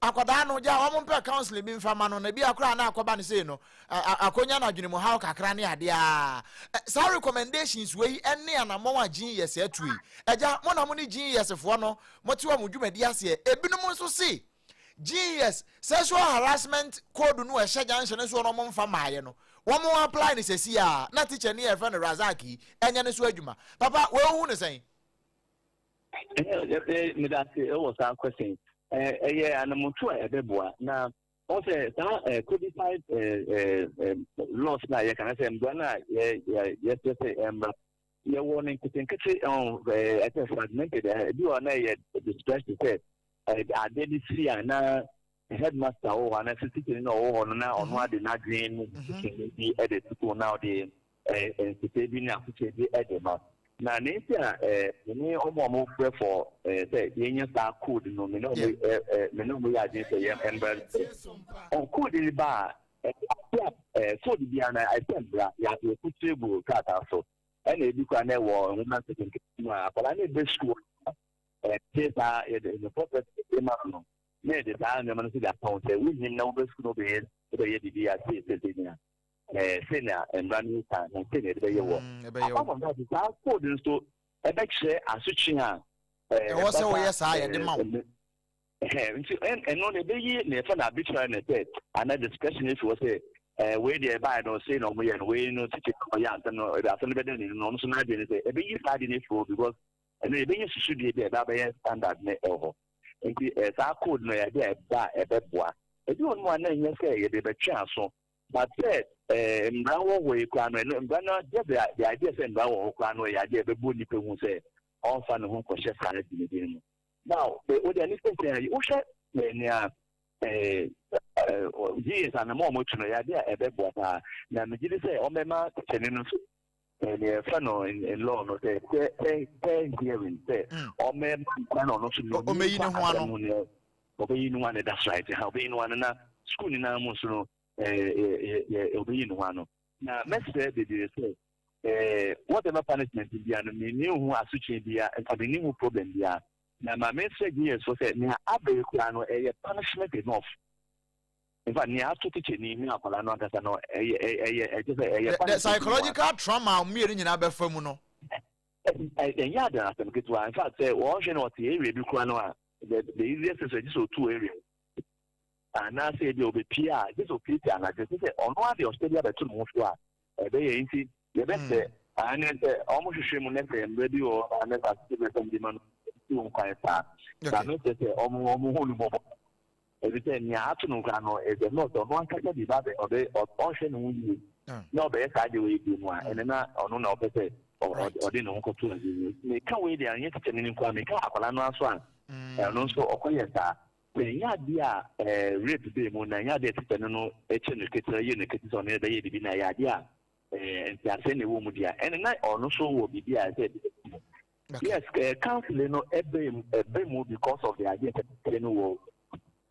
akwadaa no gya wɔn mpɛ counseling bi nfa ma no na ebi akora na akɔba ne sei no akonya na adwene mu haw kakra ne adeɛ a saa recommendations wei ɛne anammɔn a GES atu yi. Ɛgya mo na mo ne GES foɔ no mo te wɔn dwumadi aseɛ. Ebinom nso se GES sexual harassment code no ɛhyɛ junction no so wɔn mfa maayɛ no, wɔn apply ne sɛsi a na teacher ni yɛfrɛ no Razak yi ɛnyɛ ne so adwuma papa. Wɔn hu ne sɛn?
Medase ɛwɔ saa question. Ɛyɛ anamoto a ɛbɛboa na wɔn sɛ saa codified laws na yɛka na sɛ mbra no a yɛsɛ sɛ mbra yɛwɔ no nketenkete ɛsɛ fragmented. Ebi wɔ na ɛyɛ discretion sɛ ade bi si a na headmaster wɔ hɔ anaasɛ teacher no ɔwɔ hɔ no na ɔno ade n'adwene ne decision bi ɛde sukuu na ɔde nsese bi ne akokyɛ bi ɛde ma. Na ne nti a ne ɔmo a ɔmo frɛ for sɛ yɛnyɛ saa code no, me ne ɔmo me ne ɔmo yɛ adwene sɛ yɛn mbra ɔn code ni ba a ɛɛ a code bi a na ɛsɛ mbra yɛ yɛkukyere gu krataa so, ɛna ebi kora na ɛwɔ nwoma nketenkete mu a akwadaa no ebe sukuu ɛte saa yɛde ne pɔpɛ de ma no na yɛde saa nneɛma no so de aka ho sɛ wonyim na wobɛ sukuu na wobɛyɛ biribi a sei sɛ sɛ nyina sɛnea mmara no ka na sɛnea yɛde bɛyɛ wɔ. Apart from that, saa code nso ɛbɛkyerɛ asotwe a
ɛwɔ sɛ woyɛ saa yɛde ma wo.
Nti ɛno na ɛbɛyi na yɛfɛ no arbitrary na sɛ ana discretion efi hɔ sɛ wei deɛ ɛbaeɛ no sei na ɔmo yɛ no, wei no tete ɔyɛ asɛm no asɛm no bɛda n'anim no ɔno nso n'adwene sɛ ɛbɛyi saa ade no efi hɔ, because ɛno yɛbɛnya susudie bi a ɛbɛ abɛyɛ standard ne ɛwɔ hɔ. Nti saa code no yɛde a ɛba a ɛbɛboa. Ebi wɔ no mu a na ɛnyɛ sɛ yɛde bɛtwe aso, but sɛ Mmara wɔ hɔ yi koraa no, ɛno mmara no just the idea sɛ mmara wɔ hɔ koraa no yɛ adeɛ a ɛbɛbɔ nipa hu sɛ ɔmfa ne ho nkɔhyɛ saa dwumadie no mu. Now, wode ani sɛ sɛ wohwɛ nea GS anamɔ a wɔatu no yɛ adeɛ a ɛbɛboa paa, na megye di sɛ wɔbɛma tikyani no nso nea yɛfrɛ no in law no sɛ fair hearing, sɛ ɔmɛma nkwa na ɔno nso nea
ɔmɛyi ne ho ano.
Ɔbɛyi ne ho ano, that's right, ha ɔbɛyi ne ho ano, na sukuu nyinaa mu nso no ɔbɛyi ne ho ano. Na mɛsrɛ bebree sɛ whatever punishment bia no, menni ho asotwe bia, nka menni ho problem bia, na ma mesrɛ GS fo sɛ nea abɛyi koraa no ɛyɛ punishment enough. In fact, nea ato tikyani ne akwadaa no ankasa no ɛyɛ ɛyɛ ɛkyɛ sɛ ɛyɛ
the psychological trauma mmienu nyinaa bɛfa mu no.
Ɛnyɛ adan asɛm ketewa. In fact, sɛ wɔhwɛ no ɔte area bi koraa no a, the easiest thing sɛ gye sɛ otu area anaasɛ ebi a ɔbɛpie a, gye sɛ opiepie anadwo, sɛ ɔno ade ɔhyɛ bi abɛto ne ho so a ɛbɛyɛ. Nti yɛbɛsɛ ane sɛ ɔmo hwehwɛ mu ne sɛ mmerɛ bi wɔ hɔ a ne sɛ asese bɛ sɛm de ma no si wɔn kwan saa na mɛsɛ sɛ ɔmo hu no mmɔbɔ, ebi sɛ nea ato no koraa no ɛsɛ no sɛ ɔno ankasa bi ba bɛ ɔbɛ ɔnhwɛ ne ho yie na ɔbɛyɛ saa deɛ wɔyɛ bi mu a, ɛnɛ na ɔno na ɔpɛ sɛ ɔde ne ho kɔto ade mu. Meka wei deɛ, anyɛ tikya ne nko a, meka akwadaa no aso a ɛno nso ɔkɔyɛ saa sɛ ɛnyɛ adeɛ a rape bɛɛ mu, na ɛnyɛ adeɛ a tikya no kyɛ no ketewa yɛ no ketewa sɛ ɔno bɛyɛ biribi, na ɛyɛ adeɛ a nteaseɛ na ɛwɔ mu deɛ, ɛne na ɔno nso wɔ biribi a ɛsɛ mu. Yes, counseling no ɛbɛ mu because of the idea sɛ tikya no wɔ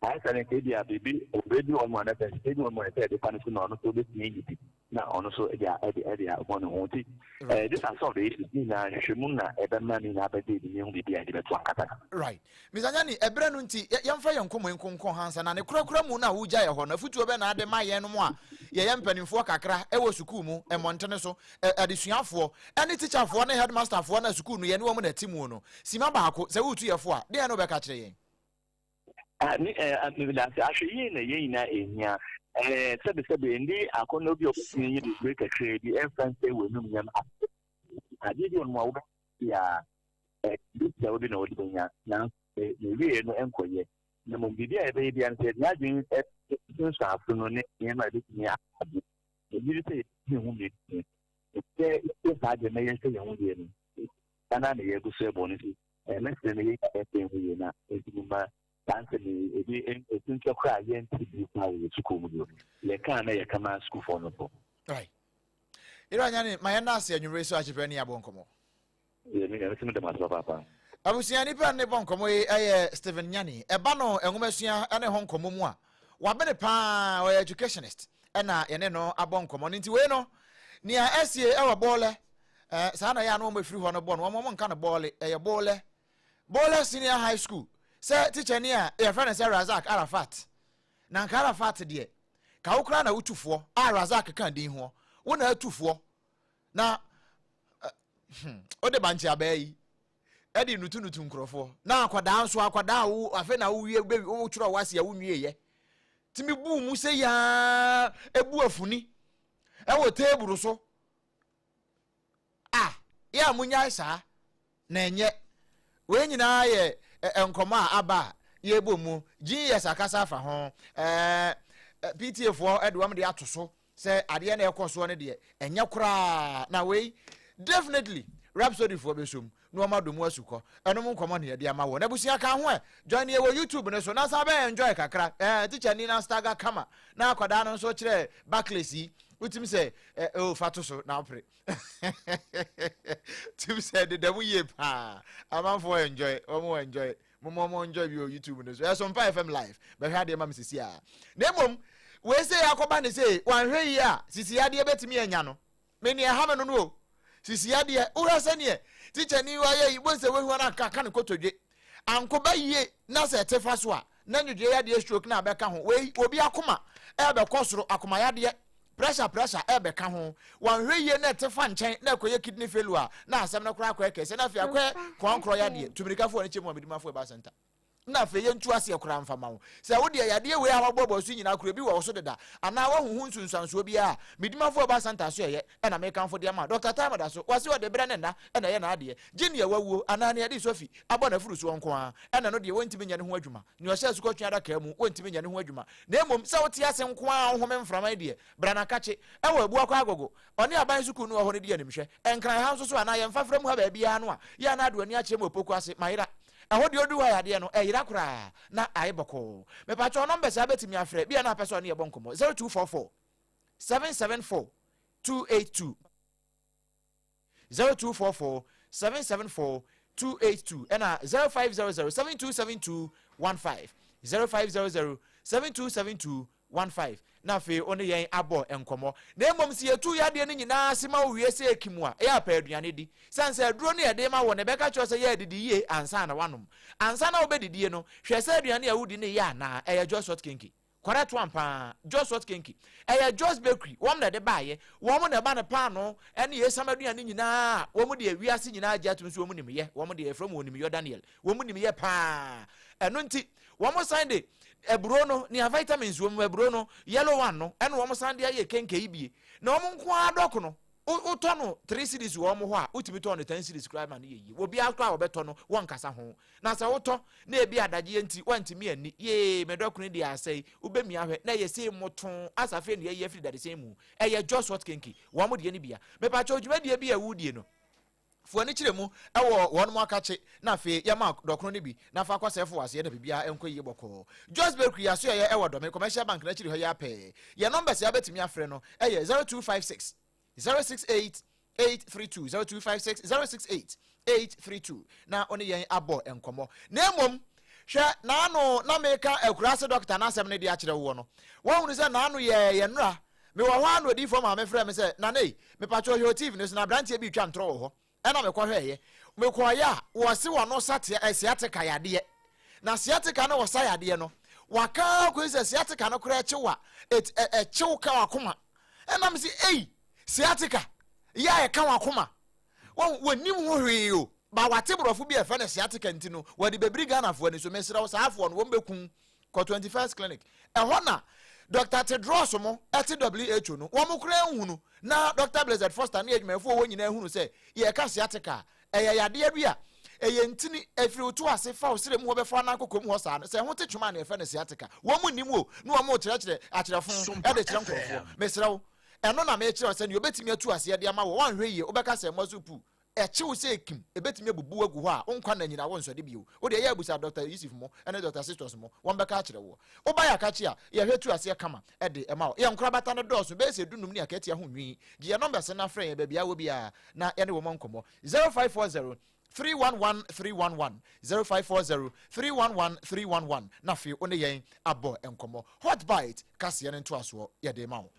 ayɛ sɛ ne nka ebi a biribi obere bi wɔ mu a na sɛ ebi wɔ mu a ɛsɛ ɛde pa no so na ɔno nso obetumi ayi bi na ɔno nso ɛde abɔ ne ho. Nti this are some of the issues ne nyinaa nhwehwɛmu na ɛbɛma ne nyinaa bɛde ebi ne ho biribi a yɛde bɛto ankasa.
Right, Mr Nyani, ɛberɛ no nti yɛmfa yɛn nkɔmmɔ yi nkonkɔn hansa na ne korakora mu no a wogya yɛ hɔ no, afotuo bɛ na ade ma yɛn nom a yɛyɛ mpanimfoɔ kakra ɛwɔ sukuu mu mmɔntene so, adesuafoɔ ɛne tikyafoɔ ne headmasterfoɔ na sukuu no yɛne wɔn na ɛte mu no? Sima baako sɛ woretu yɛfo a, deɛ na wobɛka kyerɛ yɛn?
Medase. Ahwɛ yie na yɛn nyinaa ɛhia sɛbesɛbe ndi akɔnnɔ bi a wobɛtumi anya bebree kakraa bi ɛmfa nsɛ w'anum nyam adeɛ bi wɔ no mu a wobɛyɛ a bi tia wo bi na wode bɛnya, nanso ne wieɛ no ɛnkɔyɛ. Na mmom biribi a yɛbɛyɛ biara no, sɛ yɛde adwene sunsuanso no ne nneɛma a ɛbɛtumi ade ɛgyiri sɛ yɛtumi ho mmienu sɛ yɛyɛ saa deɛ na yɛnhwɛ yɛn ho yie no na na yɛgu so ɛbɔ no. Nti mɛsrɛ no yɛn yɛn ho yie na ɛntumi ma saa nsɛm yi ebi ɛtu ntwa koraa, yɛnte bi koraa wɔ yɛ sukuu mu bio. Yɛkaa na yɛka ma sukuufoɔ no so.
Right, yɛrɛ Anyane, ma yɛn ase anwummere so akyepɛ ne yɛabɔ nkɔmmɔ.
Yɛ me dɛm ase papaapa.
Abusua, nipa ne bɔ nkɔmmɔ yi ɛyɛ Stephen Nyane. Ɛba no nwomasua ne ho nkɔmmɔ mu a, wabene paa, ɔyɛ educationist, ɛna yɛne no abɔ nkɔmmɔ no. Nti wei no nea ɛsie ɛwɔ Bɔɔlɛ saa na yɛ a na wɔn afiri hɔ no bɔ no, wɔn nka no Bɔɔle, ɛyɛ Bɔɔlɛ, Bɔɔlɛ Senior High School, sɛ tikyani a yɛfrɛ no sɛ Razak Arafat. Na nka Arafat deɛ, ka wo koraa na wotufoɔ a Razak ka din ho, wo na atufoɔ na wode bankye abaa yi ɛde nutunutu nkurɔfoɔ, na akwadaa nso, akwadaa a wo afei na wowie wotwerɛ wase a wonwieɛ tumi bu mu sɛ yaa ebu afuni ɛwɔ teeburu so a yɛ a munyae saa na ɛnyɛ. Wei nyinaa yɛ nkɔmɔ a aba a yɛbɔ mu. GES akasa afa ho, PTA foɔ ɛde wɔn de ato so sɛ adeɛ na ɛkɔ soɔ no deɛ ɛnyɛ koraa, na wei definitely Rhapsody foɔ bɛsom na wɔn adɔ mu asukɔ. Ɛnom nkɔmɔ na yɛde ama wɔ n'abusua ka ho ɛ. Join yɛ wɔ YouTube no so na san bɛ enjoy kakra. Teacher ni na staga kama na akwadaa no nso kyerɛ Barclays yi, wotumi sɛ ɛ o fa to so na wopere tumi sɛ deda mu yie paa. Amanfoɔ enjoy, wɔn enjoy, mo mo enjoy bi wɔ YouTube no so. Ɛso Mpa FM live bɛhwɛ adeɛ ma me sisi a. Na mmom wei sɛ yɛakɔba ne sɛ wanhwɛ yie a, sisi adeɛ bɛtumi anya no. Me nea ɛha me no o, sisi adeɛ wohwɛ sɛneɛ tikya ni wayɛ yi bɔn sɛ wahu ara aka ne kotodwe ankoba yie, na sɛ ɛte fa so a na nwodwe yadeɛ, stroke na abɛka ho. Wei obi akoma ɛbɛkɔ soro, akoma yadeɛ, pressure ɛbɛka ho. Wanhwɛ yie na ɛte fa nkyɛn na ɛkɔyɛ kidney failure a, na asɛm no koraa akɔyɛ kɛse, na afei akɔyɛ kɔnkorɔ yadeɛ. Tumirikafoɔ no kyɛ mu a medimafoɔ ɛba center. Na afei yɛntu aseɛ koraa mfa ma wo. Sɛ wo deɛ yadeɛ wei a wɔaboaboa so yi nyinaa koraa bi wɔ wo so deda anaa woahu ho nsunsuansoɔ biara a, me dimafoɔ a ɔba Santa so ɛyɛ na mekamfo de ama wo. Dɔkta Time da so, wɔse ɔde berɛ ne nna na ɛyɛ n'adeɛ. Gye nea wawuo anaa nea ɛde sofi abɔ n'afuru soɔ nko ara, ɛna ɛno deɛ wɔntumi nyɛ ne ho adwuma. Nea ɔhyɛ asukɔtweaa adaka mu, wɔntumi nyɛ ne ho adwuma. Na mmom sɛ wote ase nko ara a wohome mframa yi deɛ, bra na kakye. Ɛwɔ Abuakwa Agogo, ɔne aban sukuu no wɔ hɔ no di animhwɛ. Nkran ha nso so anaa yɛn mfafra mu ha baabiara no a, yɛ a na ade w'ani akyerɛ mu wɔ Poku ase, Mayera. Ɛhɔ deɛ ɔduru hɔ a yadeɛ no ɛyera koraa na ayɛ bɔkɔɔ. Mepakyɛw numbers a bɛtumi afrɛ bia na apɛ sɛ ɔne yɛbɔ nkɔmmɔ 0244 774 282 0244 774 282 ɛna 0500 7272 15 0500 7272 15 na afei wo ne yɛn abɔ nkɔmmɔ. Na mmom sɛ yɛtu yadeɛ no nyinaa ase ma wo wie sɛ ɛki mu a, ɛyɛ a pɛ aduane di. Sane sɛ aduro no yɛde rema wo no, ɛbɛka kyerɛ wo sɛ yɛ adidi yie ansa na woanom. Ansa na wobɛdidie no, hwɛ sɛ aduane a wodi no yɛ anaa. Ɛyɛ Joyce Hot Kenke. Correct one paa. Joyce Hot Kenke. Ɛyɛ Joyce Bakery. Wɔn na ɛde baeɛ. Wɔn na ɛba no paanoo ne esiam aduane nyinaa a wɔn deɛ wiase nyinaa gye atom sɛ wɔn nim yɛ. Wɔn deɛ yɛfrɛ wɔn onimyɔ Daniel. Wɔn nim yɛ paa. Ɛno nti, wɔn san de aburo no, nea vitamins wɔ mu, aburo no, yellow one no, ɛna wɔn san de ayɛ kenke yi bie. Na wɔn nko ara dɔko no, wotɔ no three cedis wɔ wɔn hɔ a, wotumi tɔn no ten cedis koraa ma no yɛ yie. Obiara koraa a wɔbɛtɔ no, wɔnkasa ho. Na sɛ wotɔ na ebi adagyeɛ nti, woantumi anni, yee, me dɔkono yi deɛ asɛe, wobɛmia ahwɛ, na ɛyɛ sei mmotoo, asa afei na yɛayi afiri dadesɛn mu. Ɛyɛ Jos Hot Kenke, wɔn deɛ no bia. Mepakyɛw dwumadie bi a wodie no, Fo ani kyerɛ mu wɔ wɔn mo akakye na afei yɛma dɔkono no bi na fa kɔ sɛɛfo aseɛ na biribiara nkɔ yie bɔkɔɔ. Jos Bakery asoɛeɛ wɔ Dɔme Commercial Bank no akyiri hɔ yi ara pɛɛ. Yɛn numbers a wobɛtumi afrɛ no yɛ 0256 068 832, 0256 068 832 na wo ne yɛn abɔ nkɔmmɔ. Na mmom hwɛ n'ano na meka akuraase dɔkta no asɛm no de akyerɛ woɔ no, woahunu sɛ n'ano yɛ yɛn nnora. Mewɔ hɔ ara na odiyifoɔ maame frɛɛ me sɛ, Nana ei, mepakyɛw hwɛ wɔ TV no so na aberanteɛ bi retwa ntorɔ wɔ hɔ. Ɛna mekɔhwɛeɛ. Mekɔeɛ a, wɔse wɔno satea, eh, sciatica yadeɛ. Na sciatica no wɔsa yadeɛ no, waka ara kɔsi sɛ sciatica no koraa kyew a, et, ɛ, ɛkyew ka wakoma. Ɛna mese, ei, sciatica, yɛ a ɛka wakoma. Wɔn, wɔnnim ho hwee o. Ba wate borɔfo bi a ɛfɛ no sciatica nti no, wɔde bɛbiri Ghanafoɔ ani so. Mesrɛ wo, saa afoɔ no, wɔn bɛku. Kɔ 21st Clinic. Ɛhɔ na Dɔkta Tedros mo te WHO no, wɔn koraa nhunu, na Dɔkta Blessed Foster ne adwumayɛfoɔ wɔ hɔ nyinaa hunu sɛ yɛreka sciatica a, ɛyɛ yadeɛ bi a ɛyɛ ntini, ɛfiri wo to ase fa wo serɛ mu hɔ bɛfa w'anan kɔkɔ mu hɔ saa no, sɛ ɛho te twoma a na yɛfrɛ no sciatica. Wɔn nnim o, na wɔn rekyerɛkyerɛ akyerɛfo de kyerɛ nkurɔfoɔ. Mesrɛ wo, ɛno na merekyerɛ wo sɛ nea wɔbɛtumi atu aseɛ de ama wo, woanhwɛ yie, wobɛka sɛ mmoa so puu. Ɛkye wo sɛ ekim, ebetumi abubu wo agu hɔ a, wo nkwa nna nyinaa wonsɔre bio. Wo deɛ, yɛ abisa Dɔkta Yusuf mo ne Dɔkta Sistos mo, wɔbɛka akyerɛ woɔ. Woba yɛ akakye a, yɛhwɛ tu aseɛ kama de ma wo. Yɛn nkorabata no dɔɔso, bɛyɛ sɛ dunum ne akaatia ho nwi. Gye yɛn nɔmbɛse na frɛ yɛn baabi a wowɔ biara na yɛne wo mmɔ nkɔmmɔ. 0540 311 311, 0540 311 311, na afei wo ne yɛn abɔ nkɔmmɔ. Hot Bite kaseɛ no ntoasoɔ yɛde rema wo.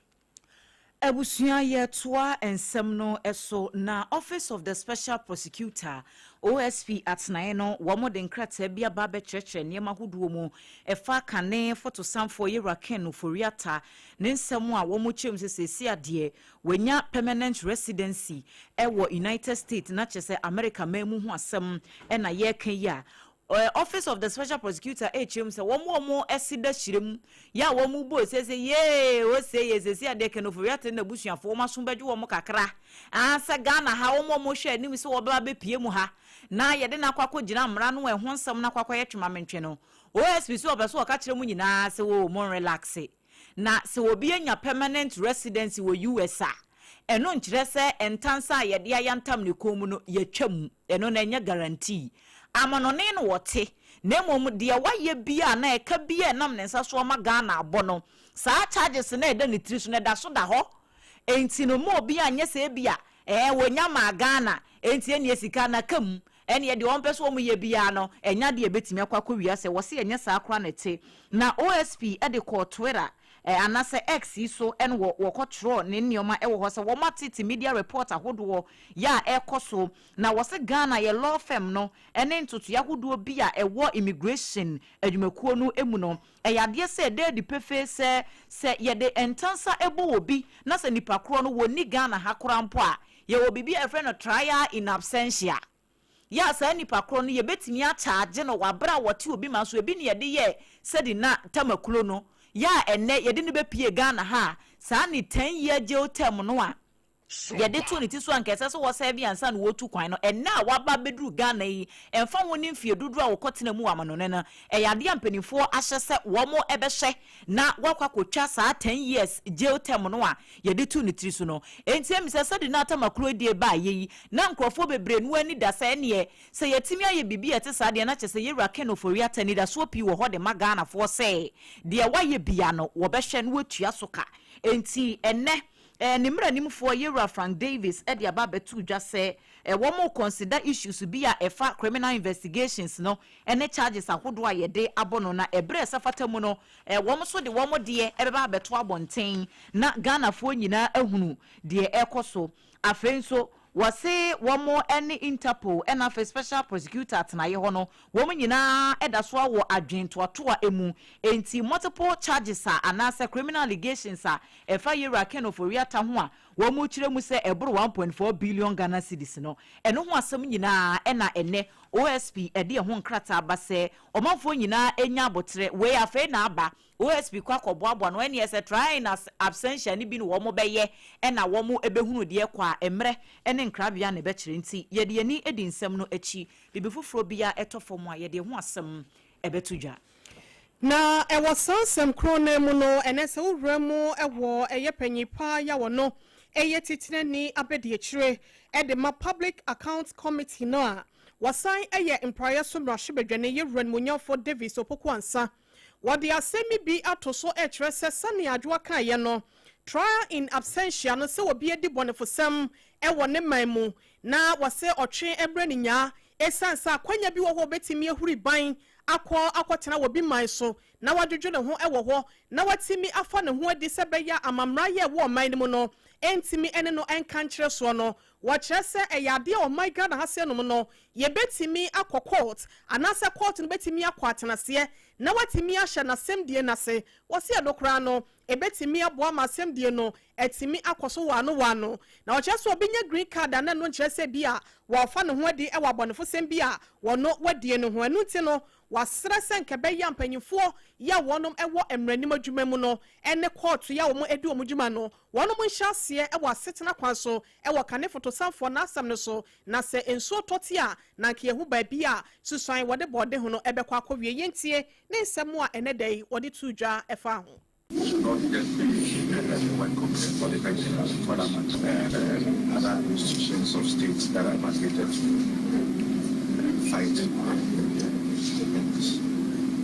Abusua yɛtoa nsɛm no so na Office of the Special Prosecutor, OSP, atenaeɛ no wɔn de nkrataa bi aba abɛkyerɛkyerɛ nneɛma ahodoɔ mu ɛfa kane fotosanfoɔ Yewura Ken Ofori-Atta ne nsɛm a wɔn kyerɛ mu sɛ seesei adeɛ wanya permanent residency wɔ United States na kyerɛ sɛ America man mu ho asɛm na yɛreka yi a Office of the Special Prosecutor rekyerɛ mu sɛ wɔn a wɔasi da hyire mu yɛ a wɔbɔ ose sɛ yee ose yee seesei adeɛ Ken Ofori-Atta ne n'abusuafoɔ wɔn aso bɛdwo wɔn kakra aa sɛ Ghana ha wɔn a wɔhwɛ anim sɛ wɔbɛba abɛpue mu ha na yɛde no akɔ akɔgyina mmara no a ɛho nsɛm no akɔ akɔyɛ twemamentwe no OSP sɛ ɔpɛ sɛ ɔka kyerɛ mo nyinaa sɛ oo monrelaxe Na sɛ obi anya permanent residency wɔ US a, ɛno nkyerɛ sɛ ntansa a yɛde ayantam ne kɔn mu no, yɛatwa mu. Ɛno no, ɛnyɛ guarantee. Amanɔne na ɔte, na mmom deɛ wayɛ biara anaa ɛka biara a ɛnam ne nsa so ama Ghana abɔ no, saa charges no a ɛda ne tiri so no, ɛda so da hɔ. Enti no, mma obiara nyɛ sɛ ebia, ɛɛ, wɔnya maa Ghana, enti ɛnneɛ sika no aka mu. Ɛnneɛ deɛ wɔmpɛ sɛ wɔyɛ biara no, ɛnyɛ adeɛ a ɛbɛtumi akɔ akɔwia sɛ wɔse ɛnyɛ saa koraa na ɛte. Na OSP de kɔɔ Twitter anaasɛ X yi so na wɔkɔtwerɛɔ ne nneɛma wɔ hɔ sɛ wɔatete media report ahodoɔ yɛ a ɛrekɔ so. Na wɔse Ghana yɛ law firm no ne ntotoeɛ ahodoɔ bi a ɛwɔ immigration adwumakuo no mu no, ɛyɛ adeɛ sɛ ɛda adi pefee sɛ sɛ yɛde ntansa bɔ obi na sɛ nipa korɔ no wɔnni Ghana ha koraa mpo a, Yɛwɔ biribi a yɛfrɛ no trial in absentia. Yɛ a saa nipa korɔ no yɛbɛtumi akyagye no wɔ abere a wɔte obi ma so ebi ne yɛde yɛ Sedina Tamakloe no, yɛ a ɛnnɛ yɛde no bɛpie Ghana ha a, saa ne 10 year jail term no a yɛde to ne ti so a nka ɛsɛ sɛ wɔsɛbe ansa na wɔtu kwan no, ɛnnɛ a waba bɛduru Ghana yi, ɛmfa ho ne mfie dodoɔ a wɔkɔtena mu wɔ amanɔne no, ɛyɛ adeɛ a mpanimfoɔ ahyɛ sɛ wɔn bɛhyɛ na wakɔ akɔtwa saa 10 years jail term no a yɛde to ne tiri so no. Enti emi sɛ Sedina Tamakloe die baa yɛ yi na nkurɔfoɔ bebree no ani da sɛ ɛneɛ sɛ yɛtumi ayɛ biribi a ɛte saa deɛ, na kyerɛ sɛ yɛwura Ken Ofori-Atta anidasoɔ pii wɔ hɔ de ma Ghanafoɔ sɛ deɛ wayɛ bia no, wɔbɛhwɛ no wɔatua so ka. Enti ɛnɛ ne mmeranimfoɔ yɛwura Frank Davis de aba abɛto dwa sɛ wɔn consider issues bi a ɛfa criminal investigations no ne charges ahodoɔ a yɛde abɔ no, na ɛberɛ a ɛsɛ fata mu no, wɔn nso de wɔn deɛ ɛbɛba abɛto abɔnten na Ghanafoɔ nyinaa ahunu deɛ ɛrekɔ so. Afei nso wɔse wɔn ne Interpol ɛna afei special prosecutor atenaeɛ hɔ no, wɔn nyinaa ɛda so awɔ adwentoatoa mu. Enti multiple charges a anaasɛ criminal allegations a ɛfa yɛwura Ken Ofori-Atta ho a wɔn kyerɛ mu sɛ ɛboro 1.4 billion Ghana cedis no, ɛno ho asɛm nyinaa ɛna ɛnɛ OSP ɛde ɛho nkrataa ba sɛ ɔmanfoɔ nyinaa anya abotire. Wei afei na aba OSP kɔ akɔboaboa no, ɛneɛ sɛ trial in absentia no bi no wɔn bɛyɛ ɛna wɔn bɛhunu deɛ kɔ a mmerɛ ne nkrabea na ɛbɛkyerɛ. Nti yɛde yɛni di nsɛm no akyi, biribi foforɔ biara ɛtɔ fam a, yɛde ho asɛm ɛbɛto dwa.
Na ɛwɔ saa nsɛm koro no mu no, ɛnɛ sɛ wowura mu ɛwɔ ɛyɛ panyin paa yɛ wɔ no ɛyɛ titenani abɛdi akyire ɛde ma Public Account Committee no a wɔsan ɛyɛ mpraeɛ so mmarahyɛbadwani, yɛwura nimonyamfoɔ Davis Opoku Ansa, wɔde asɛm bi ato so ɛkyerɛ sɛ sɛnea adwoa kaeɛ no, trial in absentia no, sɛ obi adi bɔnefosɛm ɛwɔ ne man mu na wɔsɛ ɔtwe ɛbrɛ ne nyaa, ɛsiane sɛ akwanya bi wɔ hɔ obɛtumi ahuri ban akɔ akɔtena wɔ bi man so na wadwodwo ne ho ɛwɔ hɔ na watumi afa ne ho adi sɛ bɛyɛ amammerɛ yɛ ɛwɔ ɔman no mu no ɛntumi ɛne no ɛnka nkyerɛ soɔ no, wɔkyerɛ sɛ ɛyɛ adeɛ a ɔman Ghana ha sɛ nom no yɛbɛtumi akɔ court anaasɛ court no bɛtumi akɔ atenaseɛ na watumi ahyɛ n'asɛmdie n'ase. Wɔsi ɛno koraa no ebɛtumi aboa ma asɛmdie no ɛtumi akɔ so wɔ ano wɔ ano. Na ɔkyerɛ sɛ obi nya green card ana no nkyerɛ sɛ bi a wɔafa ne ho adi ɛwɔ abɔnefosɛm bi a wɔno wadie no ho. Ɛno nti no wasrɛ sɛ nka bɛyɛ mpanyinfoɔ yɛ a wɔnom ɛwɔ mmaranim adwuma mu no ɛne kɔɔto yɛ a wɔn adi wɔn dwuma no, wɔnom nhyɛ aseɛ ɛwɔ asetena kwan so ɛwɔ kane fotosanfoɔ n'asɛm no so, na sɛ nsuo tɔte a na nka yɛho baabi a susuan wɔde bɔɔde ho no ɛbɛkɔ akɔwie. Yɛntie ne nsɛm a ɛnɛ da yi wɔde to dwa ɛfa ho.
Should not just be the work of the Auditor General, for that matter, other institutions of states that are mandated to fight this.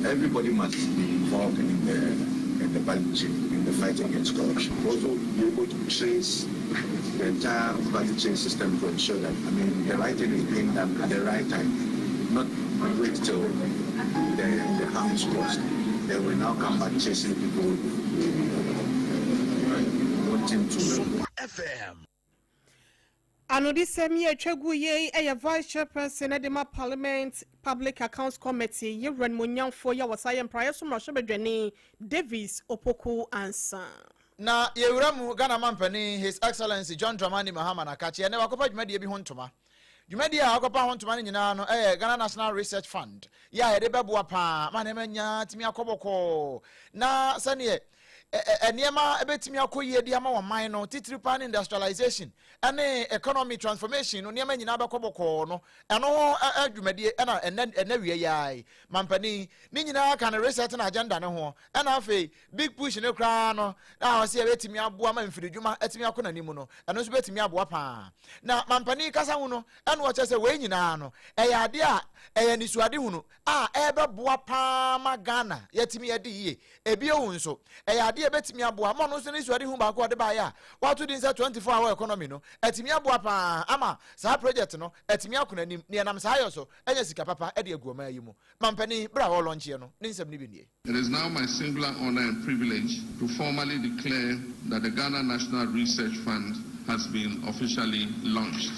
Everybody must be involved in the value chain, in the fight against corruption. Also, be able to trace the entire value chain system to ensure that, I mean, the right thing is being done at the right time, not wait till the harm is caused. Then we now come back chasing people wanting to.
FM.
Anodisɛm yi atwa gu yei ɛyɛ Vice Chairperson ɛde ma Parliament Public Accounts Committee, yɛwura nimonyamfoɔ yi a wɔsa yɛ mpraeɛ so mmarahyɛbadwani Davis Opoku Ansa.
Na yɛwura mu, Ghana mampanin, His Excellency John Dramani Mahama, na kakyeɛ ne wakɔpa dwumadie bi ho ntoma. Dwumadie a wakɔpa ho ntoma no nyinaa no ɛyɛ Ghana National Research Fund yɛ a yɛde bɛboa paa ma nneɛma nyinaa tumi akɔ bɔkɔɔ na sɛneɛ nneɛma bɛtumi akɔ yie de ama wɔn man no, titiri paa ne industrialization ɛne economy transformation no, nneɛma nyinaa bɛkɔ bɔkɔɔ no, ɛno ho dwumadie ɛna ɛnɛ wie yae mampanin ne nyinaa ka ne research na agenda ne ho. Ɛna afei big push ne koraa no a ɔsɛ yɛbɛtumi aboa ma mfiridwuma atumi akɔ n'anim no, ɛno nso bɛtumi aboa paa. Na mampanin kasa ho no, ɛna ɔkyerɛ sɛ wei nyinaa no ɛyɛ adeɛ a ɛyɛ nisuade hunu a ɛbɛboa paa ma Ghana yɛtumi adi yie. Ebio nso ɛyɛ adeɛ a ɛbɛtumi aboa ma ɔno nso ne suade hu baako a ɔde baeɛ a wato din sɛ 24 hour economy no atumi aboa paa ama saa project no atumi akɔ n'anim, ne ɛnam saa yɛ so ɛnyɛ sika papa ɛde agu ɔman yi mu. Mampanin berɛ a ɔrelauncheɛ no, ne nsɛm no bi nie.
It is now my singular honor and privilege to formally declare that the Ghana National Research Fund has been officially launched.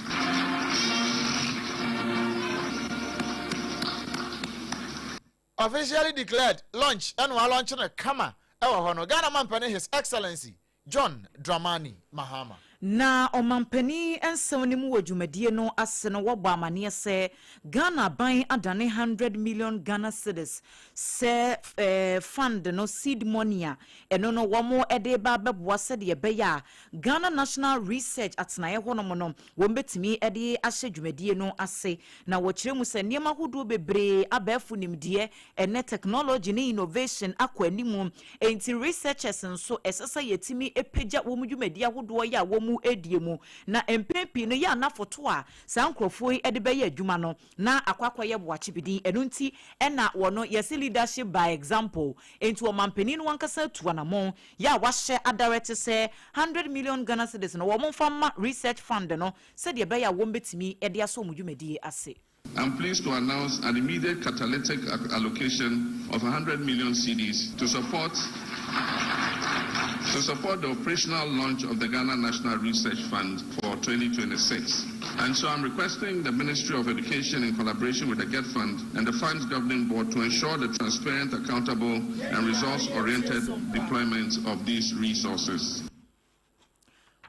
Officially declared launch, ɛna walaunch no kama ɛwɔ hɔ no, Ghana mampanin, His Excellency John Dramani Mahama.
Na ɔmampanin nsɛm no mu wɔ dwumadie no ase no, wɔbɔ amanneɛ sɛ Ghana ban adane 100 million Ghana cedis sɛ fund no seed money a ɛno no wɔn de ba abɛboa sɛdeɛ ɛbɛyɛ a Ghana National Research atenaeɛ hɔnom no wɔn bɛtumi de ahyɛ dwumadie no ase. Na wɔkyerɛ mu sɛ nneɛma ahodoɔ bebree, abɛɛfo nimdeɛ, ɛnɛ technology ne innovation akɔ anim, enti researchers nso ɛsɛ sɛ yɛtumi apagya wɔn dwumadie ahodoɔ yɛ a wɔn adie mu. Na mpɛn pii no yɛ anafoto a saa nkurɔfoɔ yi de bɛyɛ adwuma no na akɔ akɔyɛ boakye bidin. Ɛno nti ɛna wɔno yɛsɛ leadership by example, enti ɔmampanin no wankasa atu anammɔn yɛ a wahyɛ adarɛte sɛ 100 million Ghana cedis no wɔn mfa ma research fund no sɛdeɛ ɛbɛyɛ a wɔn bɛtumi de asɔ wɔn dwumadie ase.
I'm pleased to announce an immediate catalytic allocation of 100 million cedis to support the operational launch of the Ghana National Research Fund for 2026. And so I'm requesting the Ministry of Education, in collaboration with the GETFund and the Fund's Governing Board, to ensure the transparent, accountable, and results-oriented deployment of these resources.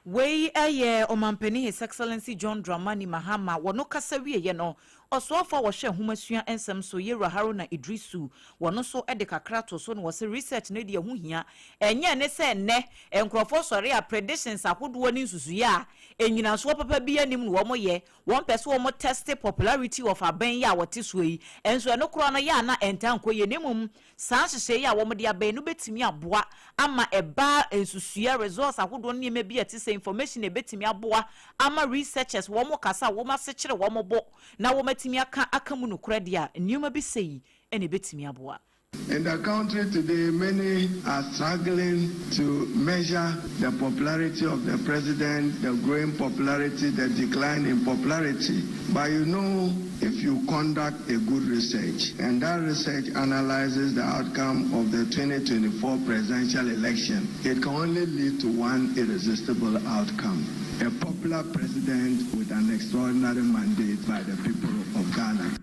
Wei yɛ ɔmampanin His Excellency John Dramani Mahama. Wɔno kasa wieɛ no, ɔsoafo a wɔhwɛ nhomasua nsɛm so, yɛwura Haruna Idrisu, wɔno nso de kakra to so no wɔsɛ research no deɛ ho hia. Ɛnyɛ ne sɛ nnɛ nkurɔfoɔ sɔre a predictions ahodoɔ ne nsusuiɛ a ɛnyinasoɔ papa bi anim no wɔn yɛ wɔn pɛ sɛ wɔn test popularity of abɛn yi a wɔte soɔ yi nso, ɛno koraa no yɛ a na ɛnta nkɔ yie. Ne mmom saa nhyehyɛ yi a wɔn de abɛn no bɛtumi aboa ama ɛbaa nsusua results ahodoɔ ne nneɛma bi a ɛte sɛ information a ɛbɛtumi aboa ama researchers wɔn kasa a wɔn asekyerɛ wɔn bo na wɔn atumi aka mu nokorɛ deɛ a nneɛma bi sɛ yi ɛna ɛbɛtumi aboa.
In the country today, many are struggling to measure the popularity of the president, the growing popularity, the decline in popularity. But if you conduct a good research, and that research analyzes the outcome of the 2024 presidential election, it can only lead to one irresistible outcome: a popular president with an extraordinary mandate by the people of Ghana.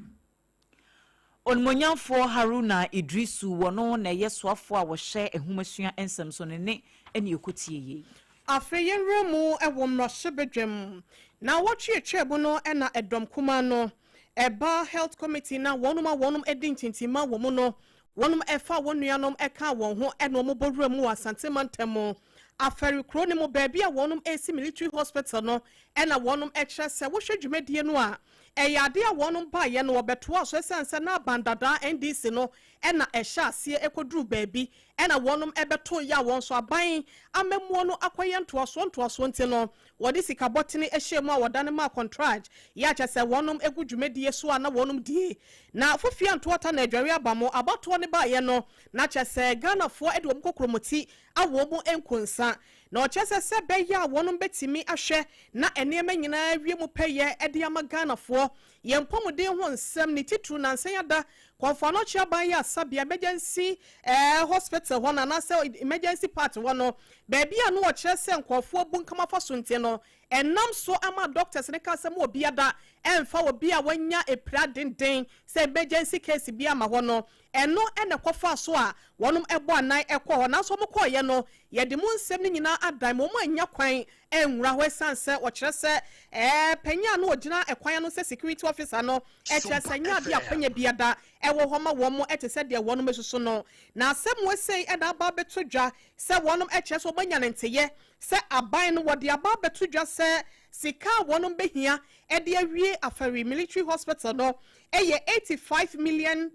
Onimonyamfoɔ Haruna Idrisu, wɔno na ɛyɛ soafoɔ a wɔhyɛ nhomasua nsɛm so no ne ɛne ɛkɔtie yei.
Afei yɛnwura mu wɔ mmarahyɛbadwam na wɔtweetwee mu no, ɛna ɛdɔm kuma no ɛba Health Committee na wɔnom a wɔnom di ntintimma wɔ mu no, wɔnom ɛfa wɔn nuanom ɛka wɔn ho ɛna wɔn bɔ wura mu wɔ Asante mantam mu, Afɛri kuro no mu, baabi a wɔnom esi military hospital no. Ɛna wɔnom ɛkyerɛ sɛ wohwɛ dwumadie no a ɛyɛ adeɛ a wɔnom baayɛ no wɔbɛtoa so, ɛsiane sɛ na abandadaa NDC no ɛna ɛhyɛ aseɛ ɛkɔduru baabi ɛna wɔnom ɛbɛto yɛ a wɔn nso aban amammuo no akɔyɛ ntoasoɔ ntoasoɔ, nti no wɔde sika bɔtene ahyia mu a wɔda ma contract yɛ akyɛ sɛ wɔnom egu dwumadie so a na wɔnom die na fofia ntoɔta na adware aba mo abatoɔ ne baayɛ no na kyɛ sɛ Ghanafoɔ de wɔn kokromoti awɔ mu nkonsa. Na ɔkyerɛ sɛ bɛyɛ a wɔnom bɛtumi ahwɛ na nneɛma nyinaa wie mu pɛyɛ de ama Ghanafoɔ yɛn mpɔmuden ho nsɛm ne titiri nansan ada Kɔmfo Anɔkye aban yɛ asabea emergency hospital hɔ no anaasɛ emergency part hɔ no, baabi a no wɔkyerɛ sɛ nkɔɔfoɔ bu nkama fa so, nti no ɛnam so ama doctors ne ka sɛ mo obi ada ɛmfa obi a wanya epira denden sɛ emergency case bi ama hɔ no. Ɛno ɛna ɛkɔfa so a wɔnom ɛbɔ anan ɛkɔ hɔ, nanso wɔn kɔɔyɛ no yɛde mu nsɛm no nyinaa adan mu, wɔn anya kwan ɛnwura hɔ, ɛsan sɛ wɔkyerɛ sɛ panyin a no ɔgyina ɛkwan ano sɛ security officer no ɛkyerɛ sɛ nya ade akwanya biada ɛwɔ hɔ ma wɔn ɛte sɛ deɛ wɔnom esoso no. Na asɛm wɔsɛn ɛna aba abɛto dwa sɛ wɔnom ɛkyerɛ sɛ wɔn anya ne nteyɛ sɛ aban no wɔde aba abɛto dwa sɛ sika a wɔnom bɛhia ɛde awie Afari Military Hospital no ɛyɛ $85 million.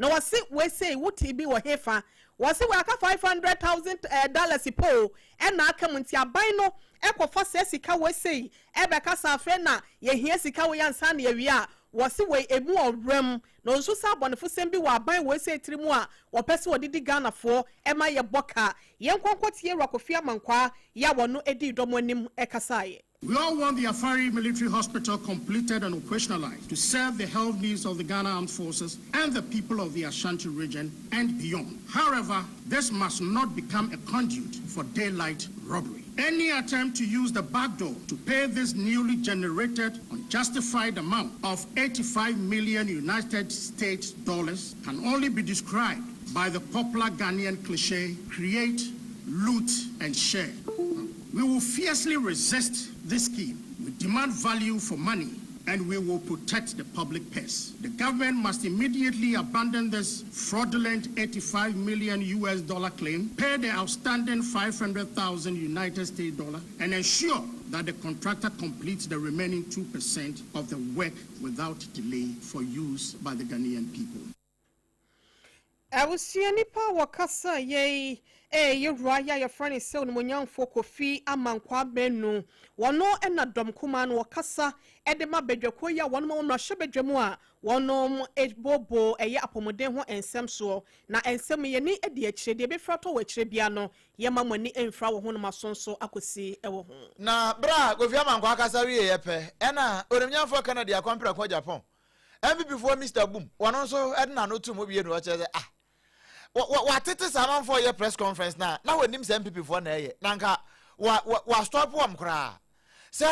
Na wɔsi wɔsɛ wote bi wɔ hefa, wɔsi wɔaka $500,000 po ɛna aka mu, nti aban no ɛkɔfa sɛ sika wɔsɛ ɛbɛka sa afɛ na yɛhia sika wɔ yansa na yɛwie a wɔsi wɔ emu ɔwɛm. Na nso sɛ abɔnefosɛm bi wɔ aban wɔsɛ tiri mu a wɔpɛ sɛ wɔde di Ghanafoɔ ɛma yɛ bɔ ka. Yɛn nkɔnkɔ tie Kofi Amankwa yɛ a wɔno edi dɔm anim ɛkasaeɛ.
We all want the Afari Military Hospital completed and operationalized to serve the health needs of the Ghana Armed Forces and the people of the Ashanti Region and beyond. However, this must not become a conduit for daylight robbery. Any attempt to use the back door to pay this newly generated, unjustified amount of 85 million United States dollars can only be described by the popular Ghanaian cliche, "create, loot, and share." We will fiercely resist this scheme. We demand value for money and we will protect the public purse. The government must immediately abandon this fraudulent 85 million US dollar claim, pay the outstanding 500,000 United States dollar, and ensure that the contractor completes the remaining 2% of the work without delay for use by the Ghanaian people.
Abusua, nipa a wɔkasa yɛi ɛyɛ wura yɛ a yɛfrɛ no sɛ Onimonyamfoɔ Kofi Amankwa Manu. Wɔno ɛna dɔm kumaa no wɔkasa ɛde ma badwakuo yi a wɔnom wɔn mmarahyɛ badwa mu a wɔnom bobo ɛyɛ apɔmuden ho nsɛm soɔ. Na nsɛm yɛni di akyire deɛ ebɛfira tɔ wɔ akyire bia no, yɛma mo ani mfira wɔ ho nom aso nso akɔsi ɛwɔ ho.
Na berɛ a Kofi Amankwa akasa wieɛ pɛ, ɛna Onimnyamfoɔ Kennedy Akɔmprɛko Agyapong, NPP foɔ Mr Boom, wɔno nso ɛde n'ano to mu bie no, ɔkyerɛ sɛ, ah, watete saa amanfoɔ yɛ press conference na wɔnim sɛ NPP foɔ na ɛyɛ na nka wa stop wɔm koraa sɛ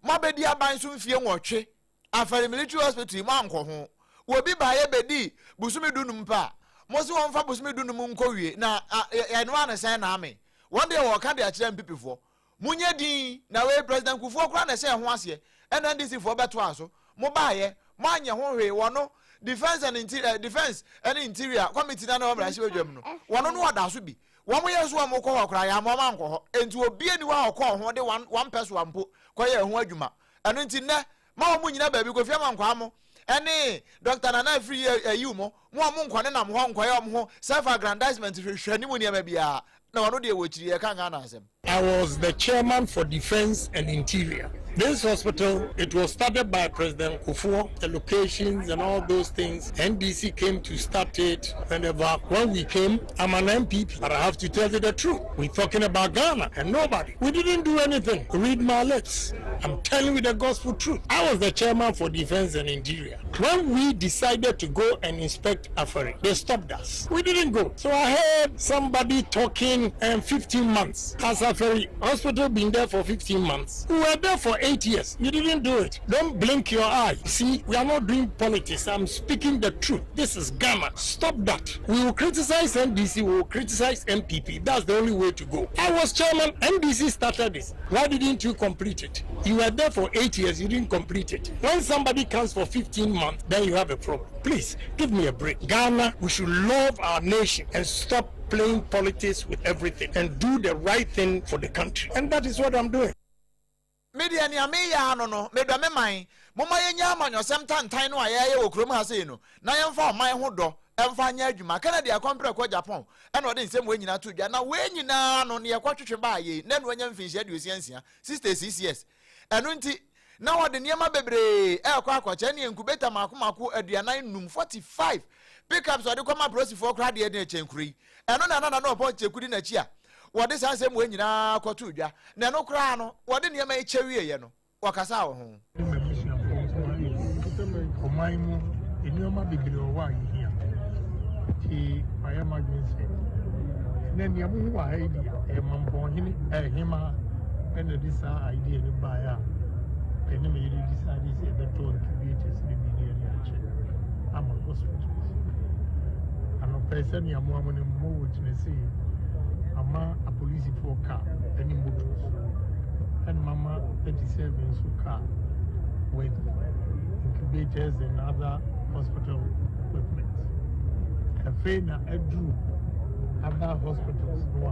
moabɛdi aban so mfie 8, Afari Military Hospital yi mo ankɔ ho. Wɔbi baayɛ bɛdi bosome 15 pa a, mo se wɔmfa bosome 15 nkɔ wie na ɛno a ne sɛn na ame wɔn deɛ wɔka de akyerɛ NPP foɔ. Monyɛ din na wei President Kufuor koraa na ɛhyɛ ho aseɛ, ɛna NDC foɔ bɛtoa so. Mo baayɛ, mo anyɛ ho hwee. Wɔno defence and interior, defence and interior committee na na wɔn mmarahyɛ badwam no, wɔno no ɔda so bi. Wɔn yɛ nso wɔn kɔ hɔ koraa yɛ ama wɔn ankɔ hɔ. Nti obi ani hɔ a ɔkɔɔ ho de one person mpo kɔyɛ ɛho adwuma. Ɛno nti nnɛ ma wɔn nyina baabi Kofi Amankwaa mo ɛne Dr Nana Afiri ayiw mo a mo nkɔ ne nam hɔ nkɔyɛ wɔn ho self aggrandizement hwehwɛ ne mu nneɛma biara na wɔn deɛ wɔ akyiri yɛ ka Ghana asɛm.
I was the chairman for Defense and Interior. This hospital, it was started by President Kufuor, the locations and all those things. NDC came to start it. Whenever, when we came, I'm an NPP, but I have to tell you the truth. We're talking about Ghana and nobody. We didn't do anything. Read my lips. I'm telling you the gospel truth. I was the chairman for Defense and Interior. When we decided to go and inspect Afari, they stopped us. We didn't go. So I heard somebody talking and 15 months. Has Afari Hospital been there for 15 months? We were there for 8 years. You didn't do it. Don't blink your eye. See, we are not doing politics. I'm speaking the truth. This is Ghana. Stop that. We will criticize NDC, we will criticize NPP. That's the only way to go. I was chairman. NDC started this. Why didn't you complete it? You were there for 8 years, you didn't complete it. When somebody comes for 15 months, then you have a problem. Please, give me a break. Ghana, we should love our nation and stop playing politics with everything and do the right thing for the country. And that is what I'm doing.
Medeɛ, nea meyɛ ano no, medɔ me man. Momma yɛnya amanyɔsɛm tantan no a yɛyɛ wɔ kurom ha sei no na yɛmfa ɔman ho dɔ ɛmfa nyɛ adwuma. Kennedy Akɔmprɛkɔ Agyapong ɛna ɔde nsɛm wei nyinaa to dwa. Na wei nyinaa no ne yɛkɔtwetwe baa yei na ɛno anya mfinhyia 66, 66 years. Ɛno nti na wɔde nneɛma bebree ɛrekɔ akɔkyɛ ne incubator mako mako 45, 45 pickups ɔde kɔma apolisifoɔ koraa deɛ ne ɛkyɛn kuro yi. Ɛno na nana na Oppong Nkyekudi di n'akyi a wɔde saa nsɛm wei nyinaa kɔto dwa. Na ɛno koraa no, wɔde nneɛma yi kyɛ wieɛ no, wɔkasa wɔ ho.
Ɔman mu nneɛma bebree wɔ hɔ a yɛhia, nti mayɛ m'adwene sɛ ɛnɛ nea mohu wɔ ha yi deɛ, ɛyɛ mampɔnhene ɛhema ɛna de saa idea no baeɛ a ɛne me yere decide sɛ yɛbɛtɔ incubators no bi ne yɛde akyɛ ama hospitals. Anɔpɛ, sɛnea mo amo no mmɔ wɔ kyerɛ sɛ ama apolisifoɔ car ne motos, ɛna mama 37 nso car with incubators and other hospital equipment. Afei na aduru other hospitals no a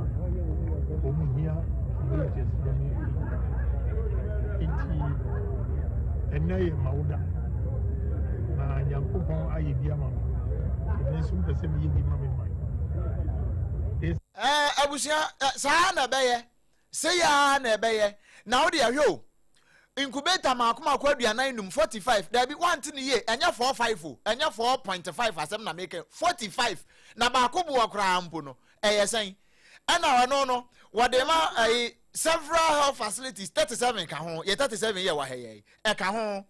wɔn hia incubators no ne, nti ɛnɛ yɛ mawoda na Nyankopɔn ayɛ bi ama me. Ɛno nso mpɛ sɛ meyɛ bi ma me man.
Abusua, saa na ɛbɛyɛ sɛ yaa na ɛbɛyɛ na wode ahwɛ o. Incubator mako mako 45, 45, dabi, wante ne yie, ɛnyɛ 45 o, ɛnyɛ 4.5 asɛm na meka, 45 na baako boɔ koraa mpo no ɛyɛ sɛn? Ɛna ɔno no wɔde ma ɛyi several health facilities, 37 ka ho, yɛ 37 yɛ wɔ ha yɛ ɛka ho,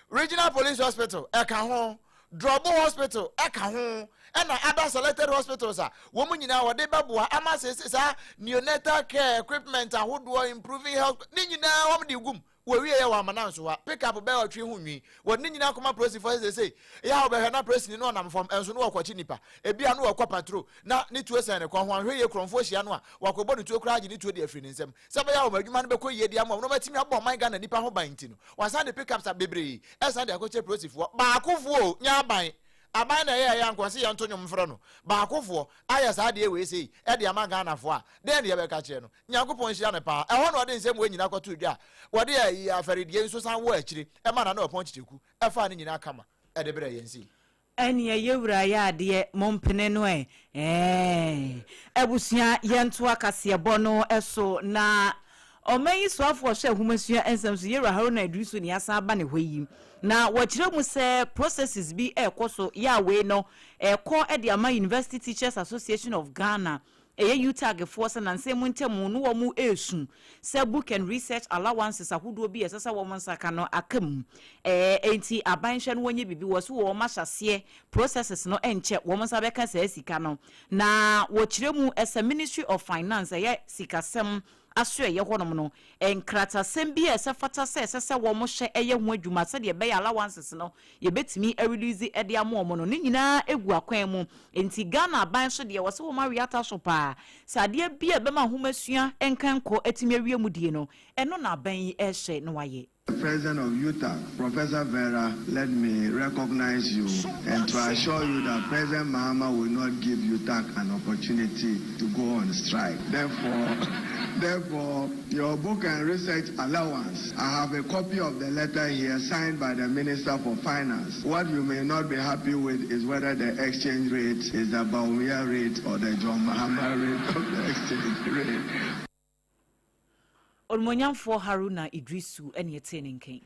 Regional Police Hospital ɛka ho, Drɔbo Hospital ɛka ho, ɛna other selected hospitals a wɔn nyinaa wɔde bɛboa ama sese saa neonatal care equipment ahodoɔ, improving health ne nyinaa wɔn de gum. Wɔwie yɛ wɔ amana nso pick up bɛyɛ ɔtwe ho nwi. Wɔde ne nyinaa kɔma polisifoɔ. Sɛ yɛ a wɔbɛhwɛ na polisini no ɔnam fam ɛnso no wɔkɔkye nipa ebi a no wɔkɔ patrol na ne tuo sɛn ne kɔn ho. Ahwɛ yie, kurɔnfoɔ hyia no a, wakɔbɔ ne tuo koraa agye ne tuo de afiri ne nsam sɛ bɛyɛ a wɔn adwuma no bɛkɔ yie de ama wɔn na wɔatumi abɔ ɔman Ghana nipa ho ban. Nti no wasan de pick ups a bebree ɛsan de akɔkyɛ polisifoɔ baakofoɔ o. Nyɛ aban, aban na ɛyɛ ɛyɛ ankɔsi yɛn to nwom frɛ no baakofoɔ ayɛ saa adeɛ wei sei ɛde ama Ghanafoɔ a, dɛn ne yɛbɛka kyerɛ no? Nyankopɔn nhyira no paa. Ɛhɔ na ɔde nsɛm wɔ nyinaa kɔto dwa a wɔde ayi afɛredeɛ nso san wɔ akyire ɛma na Oppong Kyekyeku ɛfa ne nyinaa kama ɛde brɛ yɛn sei.
Ɛneɛ yɛwura yɛ adeɛ, mompene no ɛ. Ɛɛ, abusua, yɛnto akaseɛbɔ no so na ɔman yi soafoɔ ɔhwɛ ahomasua nsɛm so, yɛwura Haruna Iddrisu, ne asan aba ne hɔ yi na wɔkyerɛ mu sɛ processes bi ɛrekɔ so yɛ a wei no ɛrekɔ de ama University Teachers Association of Ghana, ɛyɛ UTAG foɔ, sɛ nansɛm mu ntɛmu no wɔn ɛresu sɛ book and research allowances ahodoɔ bi ɛsɛ sɛ wɔn nsa ka no aka mu. Nti aban hwɛ no wɔnyɛ biribi wɔ so, wɔn ahyɛseɛ processes no nkyɛ wɔn nsa bɛka saa sika no. Na wɔkyerɛ mu ɛsɛ Ministry of Finance, ɛyɛ sikasɛm aso ɛyɛ hɔnom no, nkratasɛm bi a ɛsɛ fata sɛ ɛsɛ sɛ wɔn hyɛ ɛyɛ ho adwuma sɛdeɛ ɛbɛyɛ allowances no yɛbɛtumi arelease ɛde ama wɔn no, ne nyinaa egu akwan mu. Nti Ghana aban so deɛ, wɔsɛ wɔn awe ata so paa sɛ adeɛ bi a ɛbɛma ahomasua nkankɔ atumi awie mu die no, ɛno na aban yi ɛrehyɛ na wayɛ.
The president of UTAG, Professor Vera, let me recognize you and to assure you that President Mahama will not give UTAG an opportunity to go on strike. Therefore, your book and research allowance, I have a copy of the letter here signed by the Minister for Finance. What you may not be happy with is whether the exchange rate is the Bawumia rate or the John Mahama rate of the exchange rate.
Onimuonyamfoɔ Haruna Iddrisu ɛne ɛtee ne nkɛn.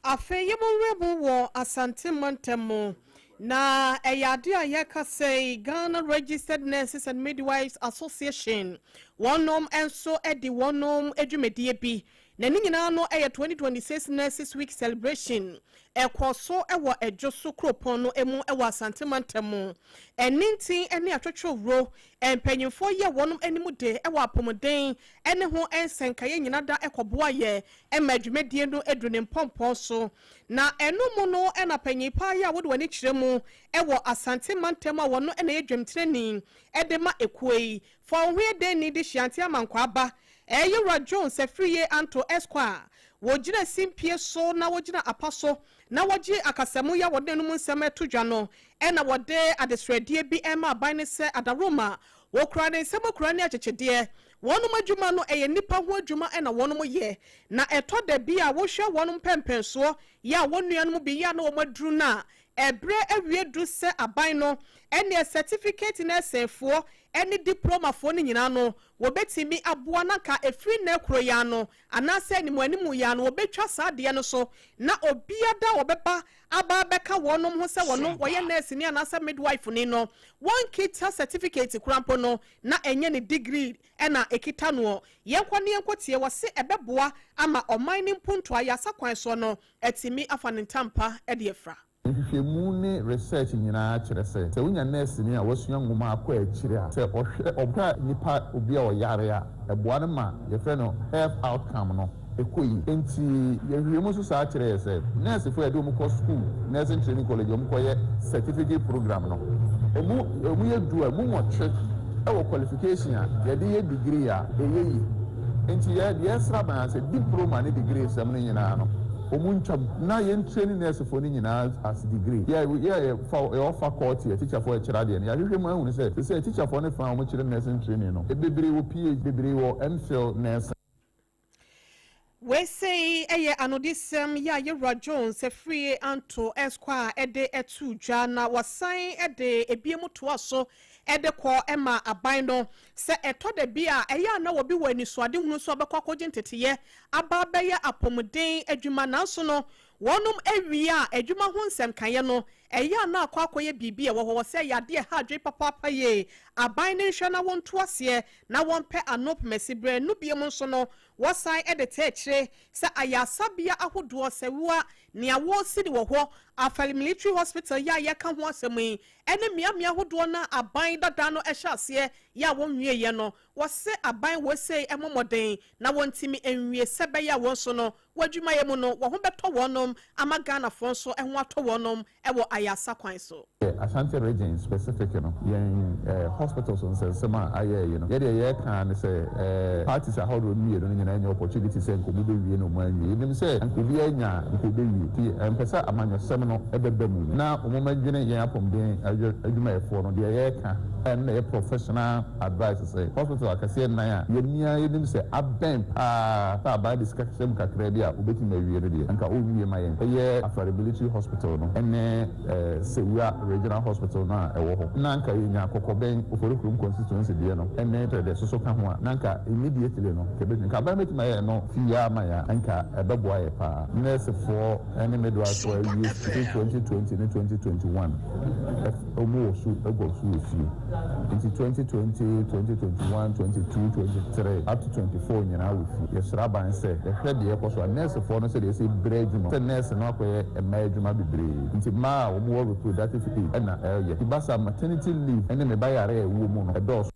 Afei yɛmɔwerɛ mu wɔ Asante mantam mu na ɛyɛ ade a yɛka sɛ Ghana Registered Nurses and Midwives Association wɔnom nso de wɔnom dwumadie bi na ne nyinaa no yɛ 2026 Nurses Week celebration. Ɛkɔ so wɔ Ɛdwo so kuropɔn no mu wɔ Asante mantam mu. Ɛne nti ne atwotwowuro mpanyinfoɔ yɛ wɔnom anim de wɔ apɔmuden ne ho nsɛnkaeɛ nyina da kɔboa yɛ ma dwumadie no aduru ne mpɔmpɔn so. Na ɛno mu no ɛna panyin paa yi a wɔde wɔn ani kyerɛ mu wɔ Asante mantam a wɔno ɛna yɛ dwamtenani de ma ekuo yi fa wɔn ho yɛ den ni de hyiante amankwa aba, ɛyɛ Wura Jones Afiriye Anto Esquire, wɔgyina simpie so na wɔgyina apa so na wɔgye akasamu yi a wɔde n'anum nsɛm ɛto dwa no, ɛna wɔde adesrɛdeɛ bi ɛma aban ne sɛ adaroma wɔkura ne nsɛm akura ne akyekyedeɛ. Wɔnom adwuma no ɛyɛ nipa ho adwuma ɛna wɔnom yɛ, na ɛtɔ da bi a wohwɛ wɔnom pɛmpɛnsoɔ yɛ a wɔn nuanom bi yɛ a na wɔn aduru no a ɛbrɛ awie du sɛ aban no ɛne certificate nursingfoɔ ɛne diplomafoɔ no nyinaa no wɔbɛtumi aboa na nka ɛfiri nnɛ kuro yi ano anaasɛ animu animu yi ano wɔbɛtwa saa adeɛ no so na obiara wɔbɛba aba bɛka wɔnom ho sɛ wɔno wɔyɛ nurse ni anaasɛ midwife ni no, wɔnkita certificate kora mpo no na ɛnyɛ ne degree ɛna ɛkita noɔ. Yɛnkɔ ne yɛnkɔ tie wɔ se ɛbɛboa ama ɔman ne mpuntu a yɛasa kwan soɔ no atumi afa ne ntampa ɛde afira.
Nhwehwɛmu ne research nyinaa kyerɛ sɛ, sɛ wonya nurse ni a wasua nwoma akɔ akyire a, sɛ ɔhwɛ ɔhwɛ nipa obi a ɔyare a, ɛboa no ma yɛfrɛ no health outcome no ɛkɔ yi. Nti yɛhwehwɛ nso saa kyerɛ yɛ sɛ nursefoɔ yɛde wɔn kɔ school, nursing training college, wɔn kɔyɛ certificate program no, emu yɛ 10 a, emu 8 ɛwɔ qualification a yɛde yɛ degree a ɛyɛ yi. Nti yɛ deɛ ɛsra ban sɛ diploma ne degree sɛm no nyinaa no wɔn ntwam na yɛn training nursefoɔ no nyinaa as degree. Yɛ fa yɛwɔ faculty yɛ teacherfoɔ ɛkyerɛ adeɛ no, yɛahwehwɛ mu ahunu sɛ teacherfoɔ no fa a wɔn kyerɛ nursing training no, bebree wɔ PhD, bebree wɔ MPhil nursing.
Wesei ɛyɛ anodisɛm yɛ a yɛwura Jones Afiri Anto Esquire ɛde ɛto dwa na wɔsan ɛde ebiem toa so ɛde kɔ ɛma aban no sɛ ɛtɔ da bi a ɛyɛ a na wɔbi wɔ anisoadehunu so abɛkɔ akɔgye nteteyɛ aba abɛyɛ apɔmuden adwuma, nanso no wɔnom awie a adwuma ho nsɛmkaeɛ no. Ɛyɛ a na akɔ akɔyɛ biribi a ɛwɔ hɔ wɔ sɛ yadeɛ ɛha adwene papaapa yie. Aban ne nhwɛ na wɔnto aseɛ na wɔmpɛ ano pomasi berɛ no biom. Nso no wɔsan de tɛ akyire sɛ ayaresabea ahodoɔ sɛwoa nea wɔresi de wɔ hɔ, Afari Military Hospital yi a yɛka ho asɛm yi, ɛne mmeammea ahodoɔ no a aban dada no hyɛ aseɛ yɛ a wɔnwieeɛ no, wɔse aban wɔsei mmɔ mmɔden na wɔntumi nwie sɛ ɛbɛyɛ a wɔn nso no wɔ adwumayɛ mu no wɔn ho bɛtɔ wɔnom ama Ghanafoɔ nso ho atɔ wɔnom wɔ ayaresa kwan so.
Ashanti Region specific no, yɛn hospitals nsɛnsɛm a ayɛ yi no, yɛdeɛ yɛreka ne sɛ parties ahodoɔ mmienu no nyinaa nya opportunity sɛ nka ɔmu bɛwie na ɔmu anwie. Yɛnim sɛ nka obi anya nka ɔbɛwie, nti ɛmpɛ sɛ amanyɔsɛm no ɛbɛba mu na ɔmo madwene yɛn apɔmuden adwumayɛfoɔ no. Deɛ yɛreka ɛno na yɛ professional advice sɛ hospital akɛseɛ nnan a yɛnia yɛnim sɛ abɛn paa sɛ aban de sika hyɛ mu kakra bi a wobɛtumi awie no deɛ, nka ɔnwie ma yɛn, ɛyɛ Afari Military Hospital no ɛne Sewua Regional Hospital no a ɛwɔ hɔ, na nka yɛnya Kɔkɔbɛn Oforikrom constituency deɛ no ɛne Trɛdɛ soso ka ho a, na nka immediately no nka ɛbɛtumi, nka aban bɛtumi ayɛ no fii ama yɛn a, nka ɛbɛboa yɛ paa. Nursefoɔ ɛne midwifefoɔ awie firi 2020 ne 2021, ɔmu wɔ so agu so wɔ fie, nti 2020, 2021, 22, 23 up to 24 nyinaa wɔ fie. Yɛsrɛ aban sɛ yɛhwɛ deɛ ɛkɔ so a, nursefoɔ no, sɛdeɛ ɛsɛ brɛ adwuma sɛ nurse no akɔyɛ mmaa adwuma bebree, nti mmaa a wɔn wɔ reproductive age ɛna ɛyɛ ibasa maternity leave ɛne me ba yare a ɛwɔ mu no ɛdɔɔso.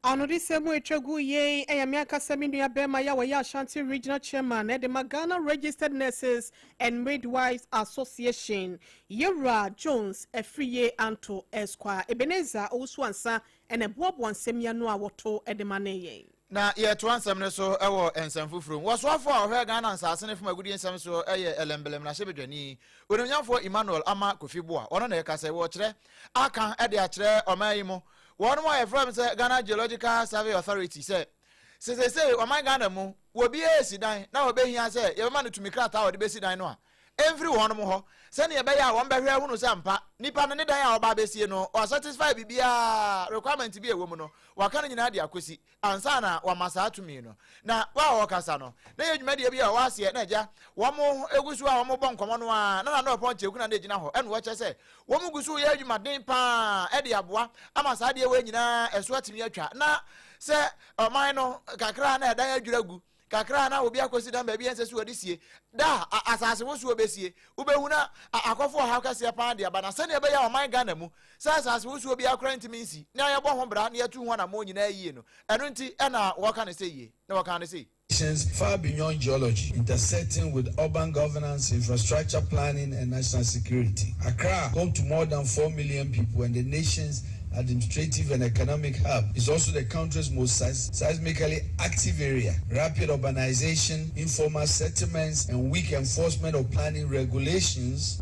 Anodesɛm mu atwa gu yei ɛyɛ me ankasa me nua bɛrima yi a wɔyɛ Ashanti Regional Chairman ɛde ma Ghana Registered Nurses and Midwives Association, Yɛwura Jones Afriyie Anto Esquire Ebenezer Owusu Ansa, ɛna ɛboaboa nsɛm yi ano a wɔto ɛde ma ne yɛn.
Na yɛtoa nsɛm no so wɔ nsɛm foforɔ mu. Wɔsoafoɔ a ɔhwɛ Ghana nsase ne fam agudie nsɛm so yɛ Ɛlɛmbɛlɛm mmarahyɛbadwani, Onimnyamfoɔ Emmanuel Ama Kofi Boa. Ɔno na ɛka sɛ wɔkyerɛ aka de akyerɛ ɔman yi mu wɔnom a yɛfrɛ m sɛ Ghana Geological Survey Authority sɛ sesesei ɔman Ghana mu wɔbi esi dan na wɔbɛhia sɛ yɛbɛma no tumi krataa a wɔde bɛsi dan no a, ɛmfiri wɔnom hɔ sɛnea ɛbɛyɛ a wɔn bɛhwɛ ahunu sɛ ampa nipa no ne dan a ɔba abɛsie no ɔsatisfy biribiara, requirement bi a ɛwɔ mu no waka no nyinaa de akɔsi ansa na wama saa tumi no. Na wa a wɔkasa no na yɛ dwumadie bi a ɔwɔ aseɛ na agya wɔn egu so a wɔn bɔ nkɔmɔ no a na ɔpɔn kyɛku na gyina hɔ, ɛna wɔkyɛ sɛ wɔn gu so yɛ adwumaden paa ɛde aboa ama saa adeɛ wɔ nyinaa ɛso atumi atwa, na sɛ ɔman no kakra na ɛdan adwira gu kakra na obi akɔsi dan baabi ɛnsɛ so wɔde sie da a asase wosoɔ bɛsie, wobɛhu na akɔfo ɔhaw kɛseɛ paa de aba. Na sɛnea ɛbɛyɛ a ɔman Ghana mu sɛ asase wosoɔ bi akora ntumi nsi na yɛbɔ ho bra na yɛtu ho anammɔn nyinaa yie no, ɛno nti ɛna wɔka ne sɛ yie na wɔka ne sɛ
far beyond geology, intersecting with urban governance, infrastructure planning, and national security. Accra, home to more than 4 million people and the nation's administrative and economic hub, is also the country's most seismically active area. Rapid urbanization, informal settlements, and weak enforcement of planning regulations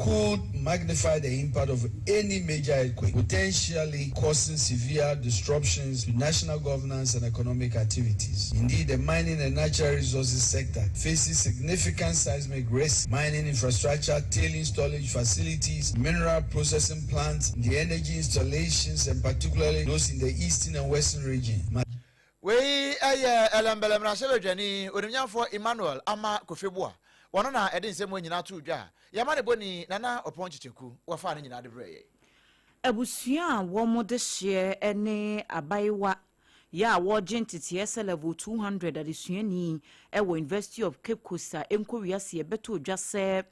could magnify the impact of any major earthquake, potentially causing severe disruptions to national governance and economic activities. Indeed, the mining and natural resources sector faces significant seismic risk. Mining infrastructure, tailing storage facilities, mineral processing plants, the energy installations, and particularly those in the eastern and western region.
Wei ɛyɛ Ɛlɛmbɛlɛ mmarahyɛbadwani, Onimnyamfoɔ Emmanuel Ama Kofi Boa. Wɔno na ɛde nsɛm wɔ nyinaa to dwa a yɛma ne bɔni Nana Ɔpɔn Kyekyɛku wɔfaa no nyinaa de brɛ yɛ.
Abusua a wɔn de hyeɛ ne abayewa yɛ a wɔregye nteteɛ sɛ level 200 adesuani wɔ University of Cape Coast a ɛnkɔ wiase ɛbɛtɔ dwa sɛ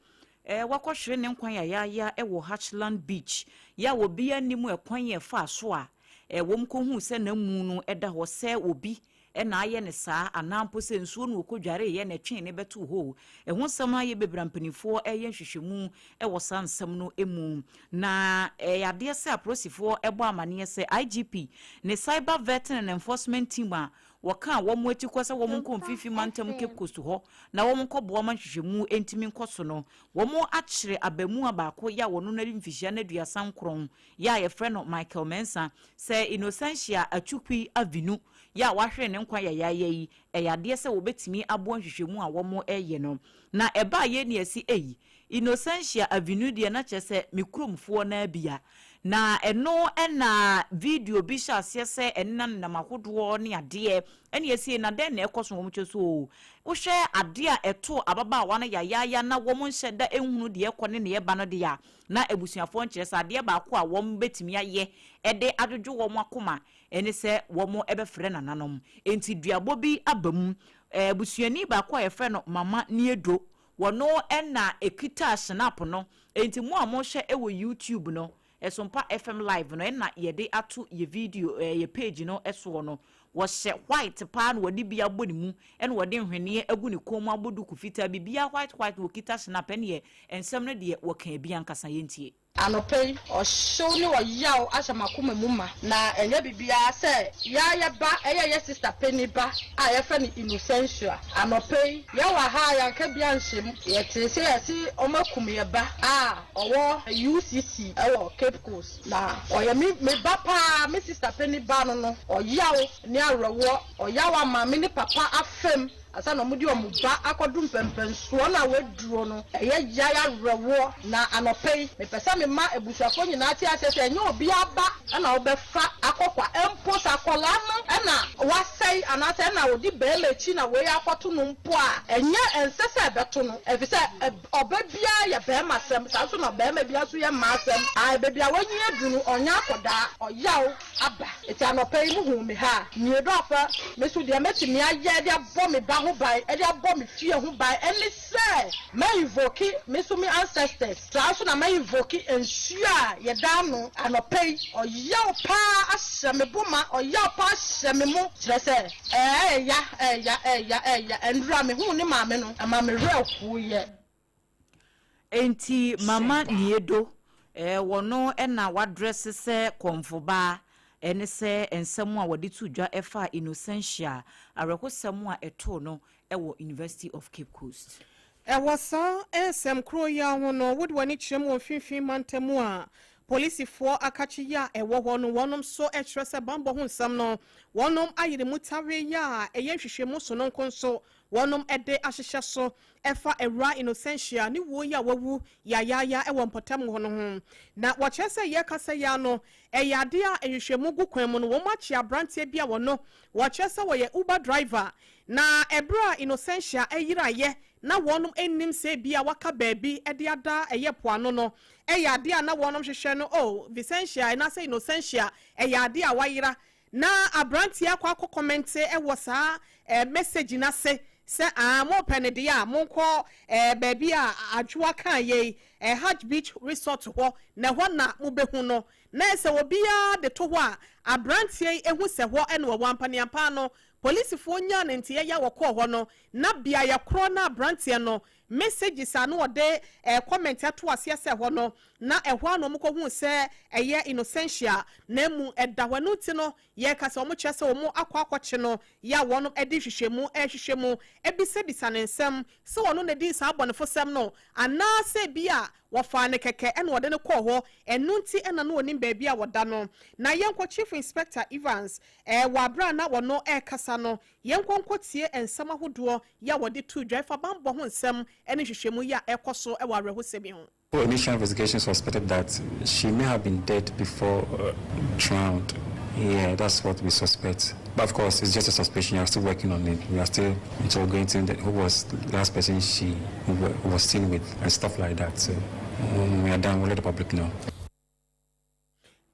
wakɔhwere ne nkwan yayaaya wɔ Hatchland Beach yɛ a obi anim ɛkwan yɛ fa so a wɔn kɔhu sɛ n'amu no da hɔ, sɛ obi ɛna ayɛ ne saa anaa mpo sɛ nsuo no wɔkɔdwareeɛ na ɛtwee ne bɛtoo hɔ. Ɛho nsɛm ayɛ bebree, mpanimfoɔ ɛyɛ nhwehwɛmu ɛwɔ saa nsɛm no mu, na ɛyɛ adeɛ sɛ apolisifoɔ ɛbɔ amanneɛ sɛ IGP ne cyber vetting and enforcement team a wɔka wɔn akyi kɔ sɛ wɔn nkɔ mfifi mantam Cape Coast hɔ na wɔn nkɔboa ma nhwehwɛmu ntumi nkɔ so no, wɔn akyerɛ abamua baako yɛ a wɔn no mfihyia no 39 yɛ a yɛfrɛ no Michael Mensa sɛ Innocentia Atwukui Avinu yɛ a wahwere ne nkwa yɛyɛayɛ yi, ɛyɛ adeɛ sɛ wɔbɛtumi aboa nhwehwɛmu a wɔn ɛyɛ no. Na ɛbaa yɛ ni ɛsi eyi. Innocentia Avenue deɛ na kyerɛ sɛ me kuromfoɔ no ara bi a. Na ɛno na video bi hyɛ aseɛ sɛ ɛnenam nenam ahodoɔ ne adeɛ ɛne asie na dɛn na ɛkɔ so wɔn kyɛ so o. Wohwɛ adeɛ a ɛto ababaawa no yayaaya na wɔn nhyɛ da nhunu deɛ ɛkɔ ne deɛ ɛba no deɛ a, na abusuafoɔ nkyerɛ sɛ adeɛ baako a wɔn bɛtumi ayɛ ɛde adwodwo wɔn akoma ɛne sɛ wɔn ɛbɛfrɛ nananom. Enti duabɔ bi aba mu. Abusuani baako a yɛfrɛ no Mama Niedo, wɔno ɛna ekita snap no. Enti mo a mohwɛ ɛwɔ YouTube no, Ɛsompa FM Live no ɛna yɛde ato yɛ video yɛ page no soɔ no. Wɔhyɛ white paa na wɔde bi abɔ ne mu ɛna wɔde nhweneɛ agu ne kɔn mu abɔ duku fitaa, biribiara white white na wɔkita snap. Ɛneɛ nsɛm no deɛ wɔkaa bi ankasa, yɛntie.
Anɔpa yi, ɔhyew ne ɔyaw ahyɛ m'akoma mu ma, na ɛnyɛ biribiara sɛ yɛa yɛ ba, ɛyɛ yɛ sista panyin ba a yɛfrɛ no Innocentia. Anɔpa yi, yɛwɔ ha a yɛanka bi anhyɛ mu. Yɛtee sɛ yɛse wɔakum yɛ ba a ɔwɔ UCC wɔ Cape Coast. Na ɔyɛ me ba paa, me sista panyin ba no no. Ɔyaw ne awerɛhoɔ, ɔyaw ama me ne papa afam ansa na wɔde wɔn ba akɔdo mpɛmpɛnsoɔ no a wɔaduro no. Ɛyɛ yae awerɛhoɔ. Na anɔpa yi, mepɛ sɛ mema abusuafoɔ nyinaa te aseɛ sɛ ɛnyɛ obiara ba na wobɛfa akɔkwa. Mpo sɛ akwadaa no na wasɛe anaasɛ ɛna ɔdi barima akyi na wei akɔto no mpo a, ɛnyɛ ɛnsɛ sɛ ɛbɛto no, ɛfiri sɛ ɔba biara yɛ barima asɛm, saa nso na barima biara nso yɛ mmaa asɛm. Ae, baabi a wanyin aduru no, ɔnyɛ akwadaa, ɔyaw aba. Enti anɔpa yi muhuu me ha a, mmienu afa me so deɛ mɛtumi ayɛ de abɔ me ba ho ban, de abɔ me fie ho ban ne sɛ mɛ invoke me nso me ancestors, saa nso na mɛ invoke nsuo a yɛda ano anɔpa yi. Ɔyaw paa ahyɛ me bo ma, ɔyaw paa ahyɛ me mo, kyerɛ sɛ ɛɛya, ɛɛya, ɛɛya, ɛɛya. Ɛnora mehuu ne maame no, ɛma me werɛ hoeɛ.
Enti Mama Niedo, wɔno na wadrɛse sɛ kɔmfobaa, ɛne sɛ nsɛm a wɔde to dwa ɛfa Innocentia awerɛhosɛm a ɛtoo no ɛwɔ University of Cape Coast.
Ɛwɔ saa nsɛm koro yi ho no, wode w'ani kyerɛ mu wɔ Mfimfini Mantam a, polisifoɔ akakye yi a ɛwɔ hɔ no, wɔnom nso kyerɛ sɛ bambɔ ho nsɛm no, wɔnom ayere mu tawe yi a ɛyɛ nhwehwɛmu sononko nso wɔnom de ahyehyɛ so ɛfa awura Innocentia ne wuo yi a wawu yayaaya ɛwɔ mpɔtam hɔ no ho. Na wɔkyerɛ sɛ yɛkasa yi ano, ɛyɛ adeɛ a nhwehwɛmu gu kwan mu no, wɔn akye aberanteɛ bi a wɔno wɔkyerɛ sɛ wɔyɛ Uber driver. Na ɛberɛ a Innocentia ayiraeɛ na wɔnom anim sɛ bi a waka baabi de ada ɛyɛ poano no, ɛyɛ adeɛ a na wɔnom hwehwɛ no o Vicentia ɛnaasɛ Innocentia, ɛyɛ adeɛ a wayera. Na aberanteɛ akɔ comment ɛwɔ saa message n'ase sɛ aa mo pɛ ne deɛ a monkɔ baabi a adwoa kan yɛ yi, Hajj Beach Resort hɔ, na ɛhɔ na mobɛhu no. Na sɛ obiara de to hɔ a, aberanteɛ yi ehu sɛ hɔ ɛna wɔwɔ ampaneampa no, polisifoɔ nyaa ne nteɛ yɛ wɔkɔɔ hɔ no, na beaeɛ korɔ na aberanteɛ no messages a na wɔde comment ato aseɛ sɛ hɔ no na ɛhɔ a na wɔn kɔhu sɛ ɛyɛ Innocentia na emu ɛda hɔ. Ɛno ti no, yɛka sɛ wɔn kyerɛ sɛ wɔn akɔ akɔkye no yɛ a wɔn de hwehwɛmu ɛhwehwɛ mu ebisabisa ne nsɛm sɛ wɔn na di saa abɔnefosɛm no anaasɛ bi a wɔfaa ne kɛkɛ ɛna wɔde no kɔɔ hɔ. Ɛno nti ɛna no wɔnim baabi a wɔda no. Na yɛnkɔ Chief Inspector Evans wɔ abere a na wɔno ɛrekasa no, yɛnkɔ nkɔtie nsɛm ahodoɔ yɛ a wɔde to dwa ɛfa bambɔ ho nsɛm ɛne nhwehwɛmu yi a ɛkɔ so ɛwɔ awerɛhosɛm yi ho.
Initial investigation suspected that she may have been dead before drowned. Yeah, that's what we suspect. But of course, it's just a suspicion. We are still working on it. We are still interrogating who was the last person she was seen with and stuff like that. So when we are done, we'll let the public know.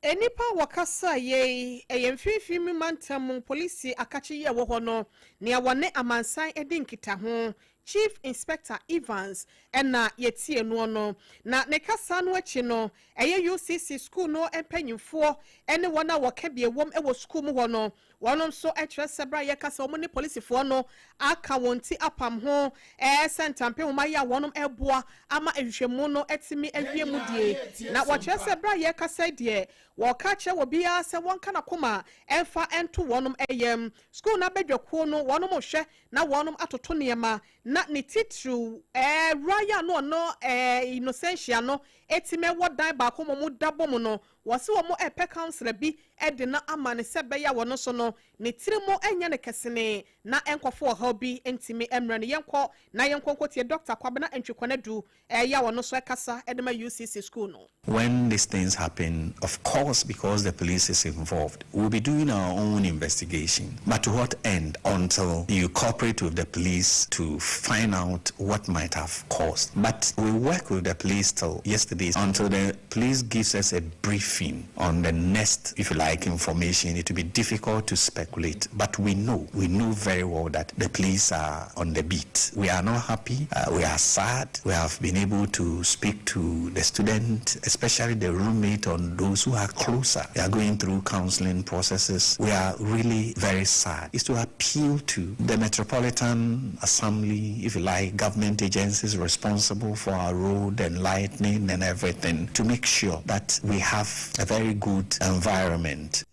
Enipa a wɔkasa yei ɛyɛ Mfimfini mu Mantam polisi akakye yi a ɛwɔ hɔ no, nea wɔne amansan di nkitaho, Chief Inspector Evans, ɛna yɛtie noɔ no. Na ne kasa no akyi no, ɛyɛ UCC school no mpanyinfoɔ ɛne wɔn a wɔka bi ɛwɔm ɛwɔ school mu hɔ no, wɔn nso kyerɛ sɛ bere a yɛka sɛ wɔn ne polisifoɔ no aka wɔn ti apam ho sɛ ntampe nhoma yi a wɔn ɛboa ama nhwehwɛmu no atumi awie mu die. Na wɔkyerɛ sɛ bere a yɛkasa deɛ, wɔka kyerɛ wɔ biara sɛ wɔnka n'akoma ɛmfa ɛnto wɔn ɛyam. School n'abadwakuo no, wɔn hwɛ na wɔn atoto nneɛma na ne titiriw wura yi a no ɔno Innocentia no etimi ɛwɔ dan baako mu da bɔ mu no. Wɔse wɔn repɛ councillor bi de no ama no sɛ ɛbɛyɛ a wɔno nso no ne tiri mu nyɛ no kɛsenee na ɛnkɔfa ɔhaw bi ntumi mmrɛ no. Yɛnkɔ na yɛnkɔ nkɔtie Dɔkta Kwabena Antwi Kwanadu ɛyɛ a ɔno nso ɛkasa de ma UCC school no.
When these things happen, of course, because the police is involved, we'll be doing our own investigation. But to what end? Until you cooperate with the police to find out what might have caused. But we work with the police till yesterday, until the police gives us a briefing on the next, if you like, information. It will be difficult to speculate. But we know, we know very well that the police are on the beat. We are not happy. Uh, we are sad. We have been able to speak to the student, especially the roommate on those who are closer. They are going through counseling processes. We are really very sad. Is to appeal to the Metropolitan Assembly, if you like, government agencies responsible for our road and lightning and everything, to make sure that we have a very good environment.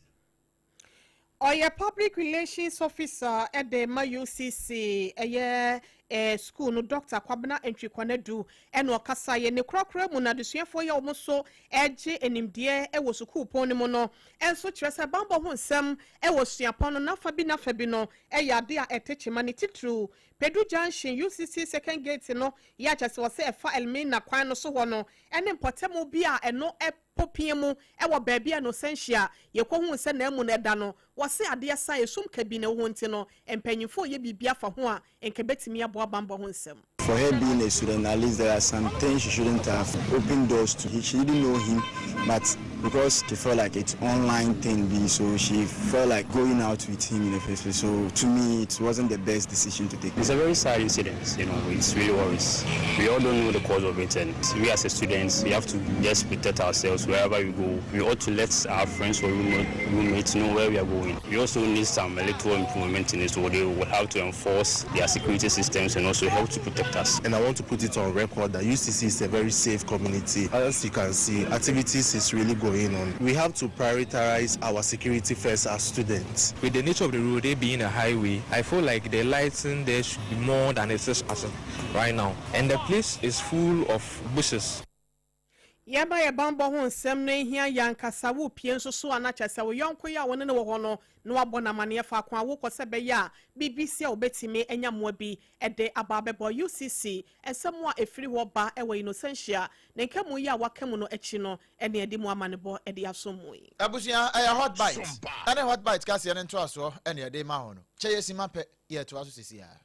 Ɔyɛ Public Relations Officer de ma UCC ɛyɛ eh, sukuu no Dɔkta Kwabena Antwi Kwanadu ɛna ɔkasaeɛ. Ne korakora mu no adesuafoɔ yi a wɔn nso regye nimdeɛ wɔ sukuupɔn no mu no nso kyerɛ sɛ bammɔ ho nsɛm wɔ suapɔn no n'afa bi n'afa bi no yɛ ade a ɛte kyema ne titiriw Pedu Junction UCC Second Gate no yɛ a kyerɛ sɛ wɔsɛ ɛfa Elmina kwan no so hɔ no ne mpɔtamu bi a ɛno popia mu wɔ baabi a Nosentia yɛkɔhuu sɛ n'amu no da no, wɔse adeɛ sa a esum kabii na ɛwɔ hɔ nti no, mpanyimfoɔ reyɛ biribi afa ho a nka ɛbɛtumi aboa bammɔ ho nsɛm.
For her being a student, at least there are some things she shouldn't have opened doors to. She didn't know him, but because she felt like it's online thing be, so she felt like going out with him in the first place. So to me, it wasn't the best decision to take.
It's a very sad incident, you know, it's really worries. We all don't know the cause of it, and we as a students, we have to just protect ourselves wherever we go. We ought to let our friends or roommates know where we are going. We also need some little improvement in it, so they will have to enforce their security systems and also help to protect us.
And I want to put it on record that UCC is a very safe community. As you can see, activities is really going on. We have to prioritize our security first as students.
With the nature of the road, it being a highway, I feel like the lighting there should be more than it is as right now. And the place is full of bushes.
Yɛma yɛn bammɔ ho nsɛm no hia yɛn ankasa. Worepue nso so a, na kyerɛ sɛ wo yɔnko yi a wo ne no wɔ hɔ no na woabɔ no amanneɛ faako a worekɔ sɛ ɛbɛyɛ a biribi si a wobɛtumi anya mmoa bi de aba abɛbɔ. UCC, Nsɛm a ɛfiri hɔ ba wɔ Innocentia ne nkamu yi a waka mu no akyi no ne yɛde mu amanebɔ de asom mo yi.
Abusua, ɛyɛ Hot Bite ɛne Hot Bite kaseɛ no ntoasoɔ ɛne yɛde rema wo no. Kyɛ yɛ simma pɛ, yɛretoa so seesei ara.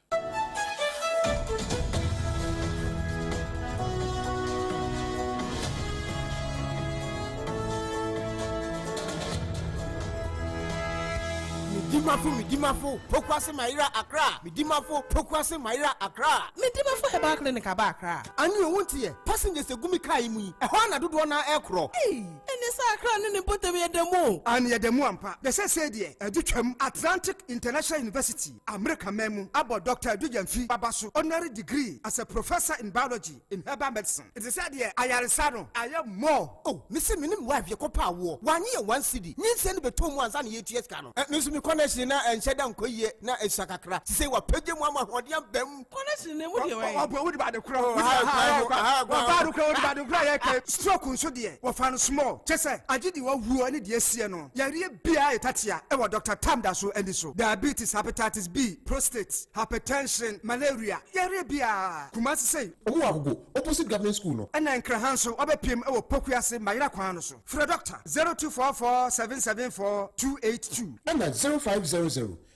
Medimafo Medimafo Pokuase Mayera Accra Medimafo Pokuase Mayera Accra.
Medimafo Herbal Clinic aba Accra.
Ane o wonteɛ, passengers egu me car yi mu yi, ɛhɔ ara na dodoɔ no ara ɛrekorɔ.
Ei! Ɛne sɛ Accra ne ne mpɔtam yɛ da mu o.
Aane yɛda mu ampa. Na seesei deɛ adu twam. Atlantic International University, Amerika man mu, abɔ Dɔkta Adu Gyamfi aba so honorary degree as a Professor in Biology in Herbal Medicine. Nti sɛ deɛ ayaresa no ayɛ more.
Oh mese me ne me wife yɛkɔ pɛ awoɔ wanye yɛn one cedi nyinsɛn no bɛtɔ mu ansa na yɛtua sika no. Me nso me connection na ɛnhyɛ da nkɔ yie na ɛsua kakra sesei wapagya mu ama ahoɔden aba mu.
Connection no emu deɛ wɛn?
Ɔboa wode ba ade korɔ wɔfa ade korɔ wode ba ade korɔ a yɛka stroke nso deɛ wɔfa no small kyɛ sɛ agye deɛ wawuo ne deɛ asie no yareɛ biara yɛ tatea ɛwɔ Doctor Tam da so ani so diabetes hepatitis B prostate hypertension malaria yareɛ biara Kumasi sei
Ɔmo wɔ Agogo opposite government school no.
Ɛna Nkraha nso wabɛpiem wɔ Pokuase Mayera kwan no so frɛ Doctor 0244 774 282.
Ɛna 0500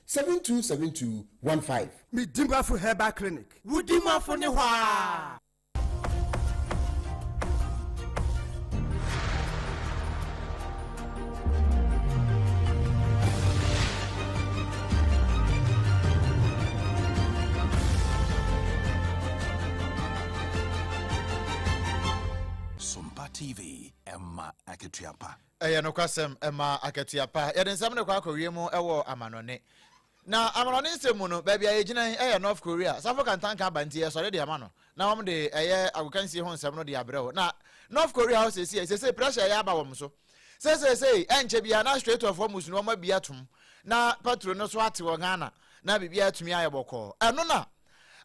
7272 15.
Medimafo Herbal Clinic.
Wo dimafo ne hɔ aa.
Sompa TV, ɛma akatua pa.
Ɛyɛ nokwasɛm, ɛma akatua pa. Yɛde nsɛm no kɔ akɔwie mu wɔ amanɔne. Na amanɔne nsɛm mu no, baabi a yɛgyina yi yɛ North Korea. Safo Kantanka aba nti yɛsɔre de ama no na wɔn de ɛyɛ agokansie ho nsɛm no de abrɛ wo. Na North Korea hɔ seesei, seesei pressure ɛyɛ aba wɔn so. Sɛ seesei ɛnkyɛ biara na Strait of Hormuz no wɔn abue atom na petrol no so ate wɔ Ghana na biribiara atumi ayɛ bɔkɔɔ. Ɛno na.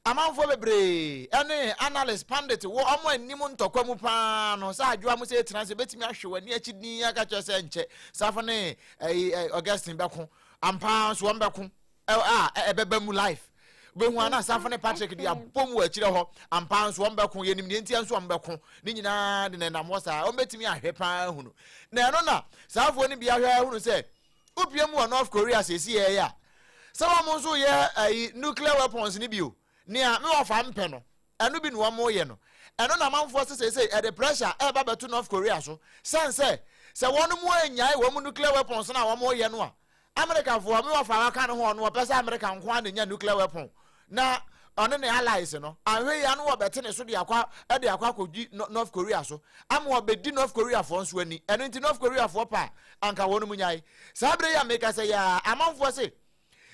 Amanfoɔ bebree ne analyst, pandit wɔ wɔn anim ntɔkwa mu paa no sɛ adwoa mo sɛ ɛtena ase bɛtumi ahwɛ w'ani akyi din aka kyerɛ sɛ nkyɛ Safo ne ɛyi Augustine bɛko ampa nso wɔn bɛko a ɛbɛba mu life bɛhu ana Safo ne Patrick de abɔ mu wɔ akyirɛ hɔ ampa nso wɔn bɛko yɛnim deɛ ntia nso wɔn bɛko ne nyinaa de na ɛnam hɔ saa wɔn bɛtumi ahwɛ paa hunu na ɛno na saafoɔ no bi ahwɛ ahunu sɛ Wopue mu wɔ North Korea seesei yi a, sɛ wɔn nso yɛ ayi nuclear weapons no bi o, nea me wɔfa mpɛ no, ɛno bi na wɔn yɛ no. Ɛno na amanfoɔ se seesei ɛde pressure ɛreba bɛto North Korea so, sɛn sɛ sɛ wɔn mu annyae wɔn nuclear weapons no a wɔn yɛ no a, Amerikafoɔ, me wɔfa a waka ne ho ɔno ɔpɛ sɛ Amerika nko ara na enya nuclear weapon, na ɔne ne allies no anhwɛ yie ano wɔbɛte ne so de akɔ de akɔ akɔdi North Korea so ama wɔbɛdi North Koreafoɔ nso ani. Ɛno nti North Koreafoɔ pa a anka wɔn mu nyae. Saa berɛ yi a meka sɛ yɛ amanfoɔ se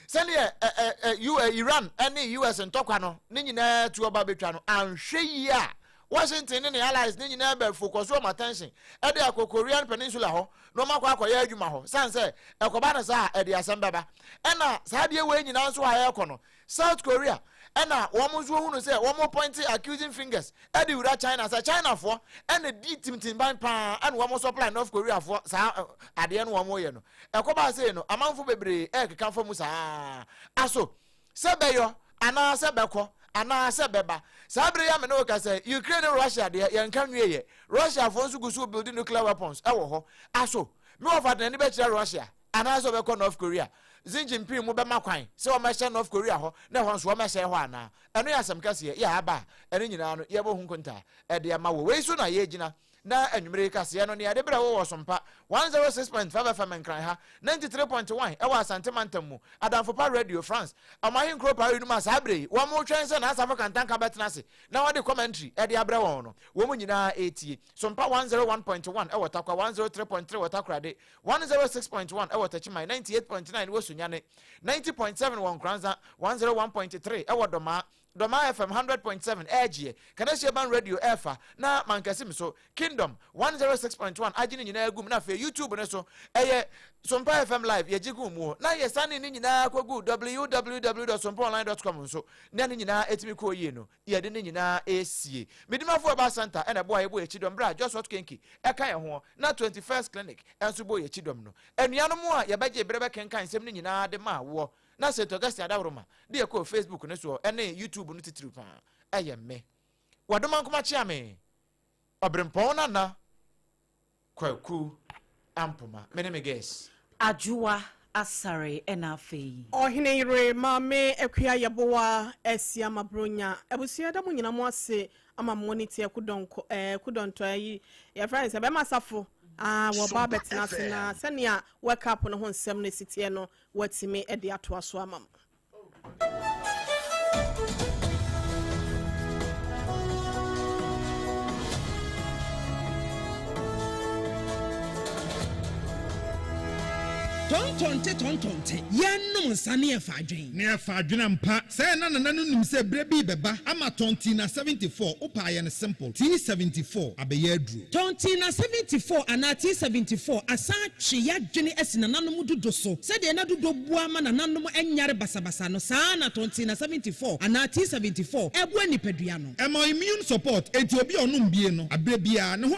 sɛdeɛ ɛ ɛ ɛ Iran ne US ntɔkwa no ne nyinaa tu ɔba bɛtwa no anhwɛ yie a Washington ne ne allies ne nyinaa bɛ focus wɔn attention de akɔ Korean Peninsula hɔ na wɔn akɔ akɔyɛ adwuma hɔ sane sɛ ɛkɔba no saa a ɛde asɛm bɛba. Ɛna saa adeɛ wei nyinaa nso a ɛrekɔ no South Korea ɛna wɔn nso hunu sɛ wɔn pointe accusing fingers ɛde wura China sɛ Chinafoɔ ɛna di timtimban paa ɛna wɔn supply North Koreafoɔ saa adeɛ no wɔn yɛ no. Ɛkɔba sei no amanfo bebree ɛrekeka fa mu saa aso Sɛ bɛyɔ, anaa sɛ bɛkɔ, anaa sɛ bɛba. Saa bere yi a me ne wo kasa yi, Ukraine ne Russia deɛ, yɛnka nwieɛ. Russiafoɔ nso gu so rebuildi nuclear weapons wɔ hɔ. Aso, me wɔfa de n'ani bɛkyerɛ Russia, anaasɛ ɔbɛkɔ North Korea? Xi Jinping mo bɛma kwan sɛ wɔmmɛhyɛ North Korea hɔ, na ɛhɔ nso wɔmmɛsɛe hɔ anaa? Ɛno yɛ asɛm kɛseɛ, yɛ a aba a, ɛno nyinaa no, yɛbɔ ho nkontaa de ama wo. Wei so na yɛgyina Na anwummere yi kaseɛ no, nea yɛde brɛ wo wɔ Sompa 106.5 FM Nkran ha, 93.1 wɔ Asante Mantam mu, Adamfo Pa Radio, France, wɔn ahenkuro Paris no mu a saa berɛ yi wɔretwɛn sɛ N'asafo Kantanka bɛtena ase na wɔde commentary de abrɛ wɔn no, wɔn nyinaa retie. Sompa 101.1 wɔ Tarkwa, 103.3 wɔ Takoradi, 106.1 wɔ Techiman, 98.9 wɔ Sunyani, 90.7 wɔ Nkoranza, 101.3 wɔ Dɔmaa, Dɔmaa FM 100.7 ɛregyeɛ, Kaneshie Ban Radio ɛrefa, na Mankasim so, Kingdom 106.1 agye ne nyinaa agu mu, na afei YouTube no so ɛyɛ Sompa FM Live yɛgye guu mu, na yɛsane ne nyinaa kɔgu www.sompaonline.com nso, na ne nyinaa ɛtumi kɔɔ yie no, yɛde ne nyinaa ɛresie. Medimafo Herbal Center ɛna ɛboa yɛbɔ yɛn kyidɔm berɛ a Joshua Kenke ɛka yɛn ho, na 21st Clinic nso bɔ yɛn kyidɔm no. Anuanom a yɛbɛgye berɛ bɛkenkan nsɛm no nyinaa de maa woɔ, Na St. Augustine adaworoma de yɛ kɔɔ Facebook no soɔ ɛne YouTube no titiriw paa ɛyɛ me. Wadomankoma Kyeame, Ɔberempɔn Nana Kwaku Ampoma, me ne me guest.
Adwoa Asare ɛna afei.
Ɔhene yere Maame Akua Yeboah Asiama Bronya abusua yɛda mo nyina mo ase ama mo ne ti ɛkudɔnkɔ ɛɛ kudɔntɔ ayi yɛfrɛ no sɛ bɛma asafo ah wɔba abɛtena ase na sɛnea World Cup no ho nsɛm no si teɛ no Watumi de atoa so ama mo.
Tɔntɔnte tɔntɔnte, yɛnnom nsa ne yɛfa adwen.
Ne yɛfa adwen ampa. Sɛɛ na nana no nim sɛ berɛ bi rebɛba ama Tɔntina 74, wopɛ a yɛ no simple, T74 abɛyɛ aduro.
Tɔntina 74 anaa T74 asan atwe y'adwene asi nananom dudo so. Sɛdeɛ na dudo boa ma nananom nyare basabasa no, saa ara na Tɔntina 74 anaa T74 boa nipadua no.
Ɛma immune support, enti obi a ɔnom bie no, aberɛ biara, ne ho.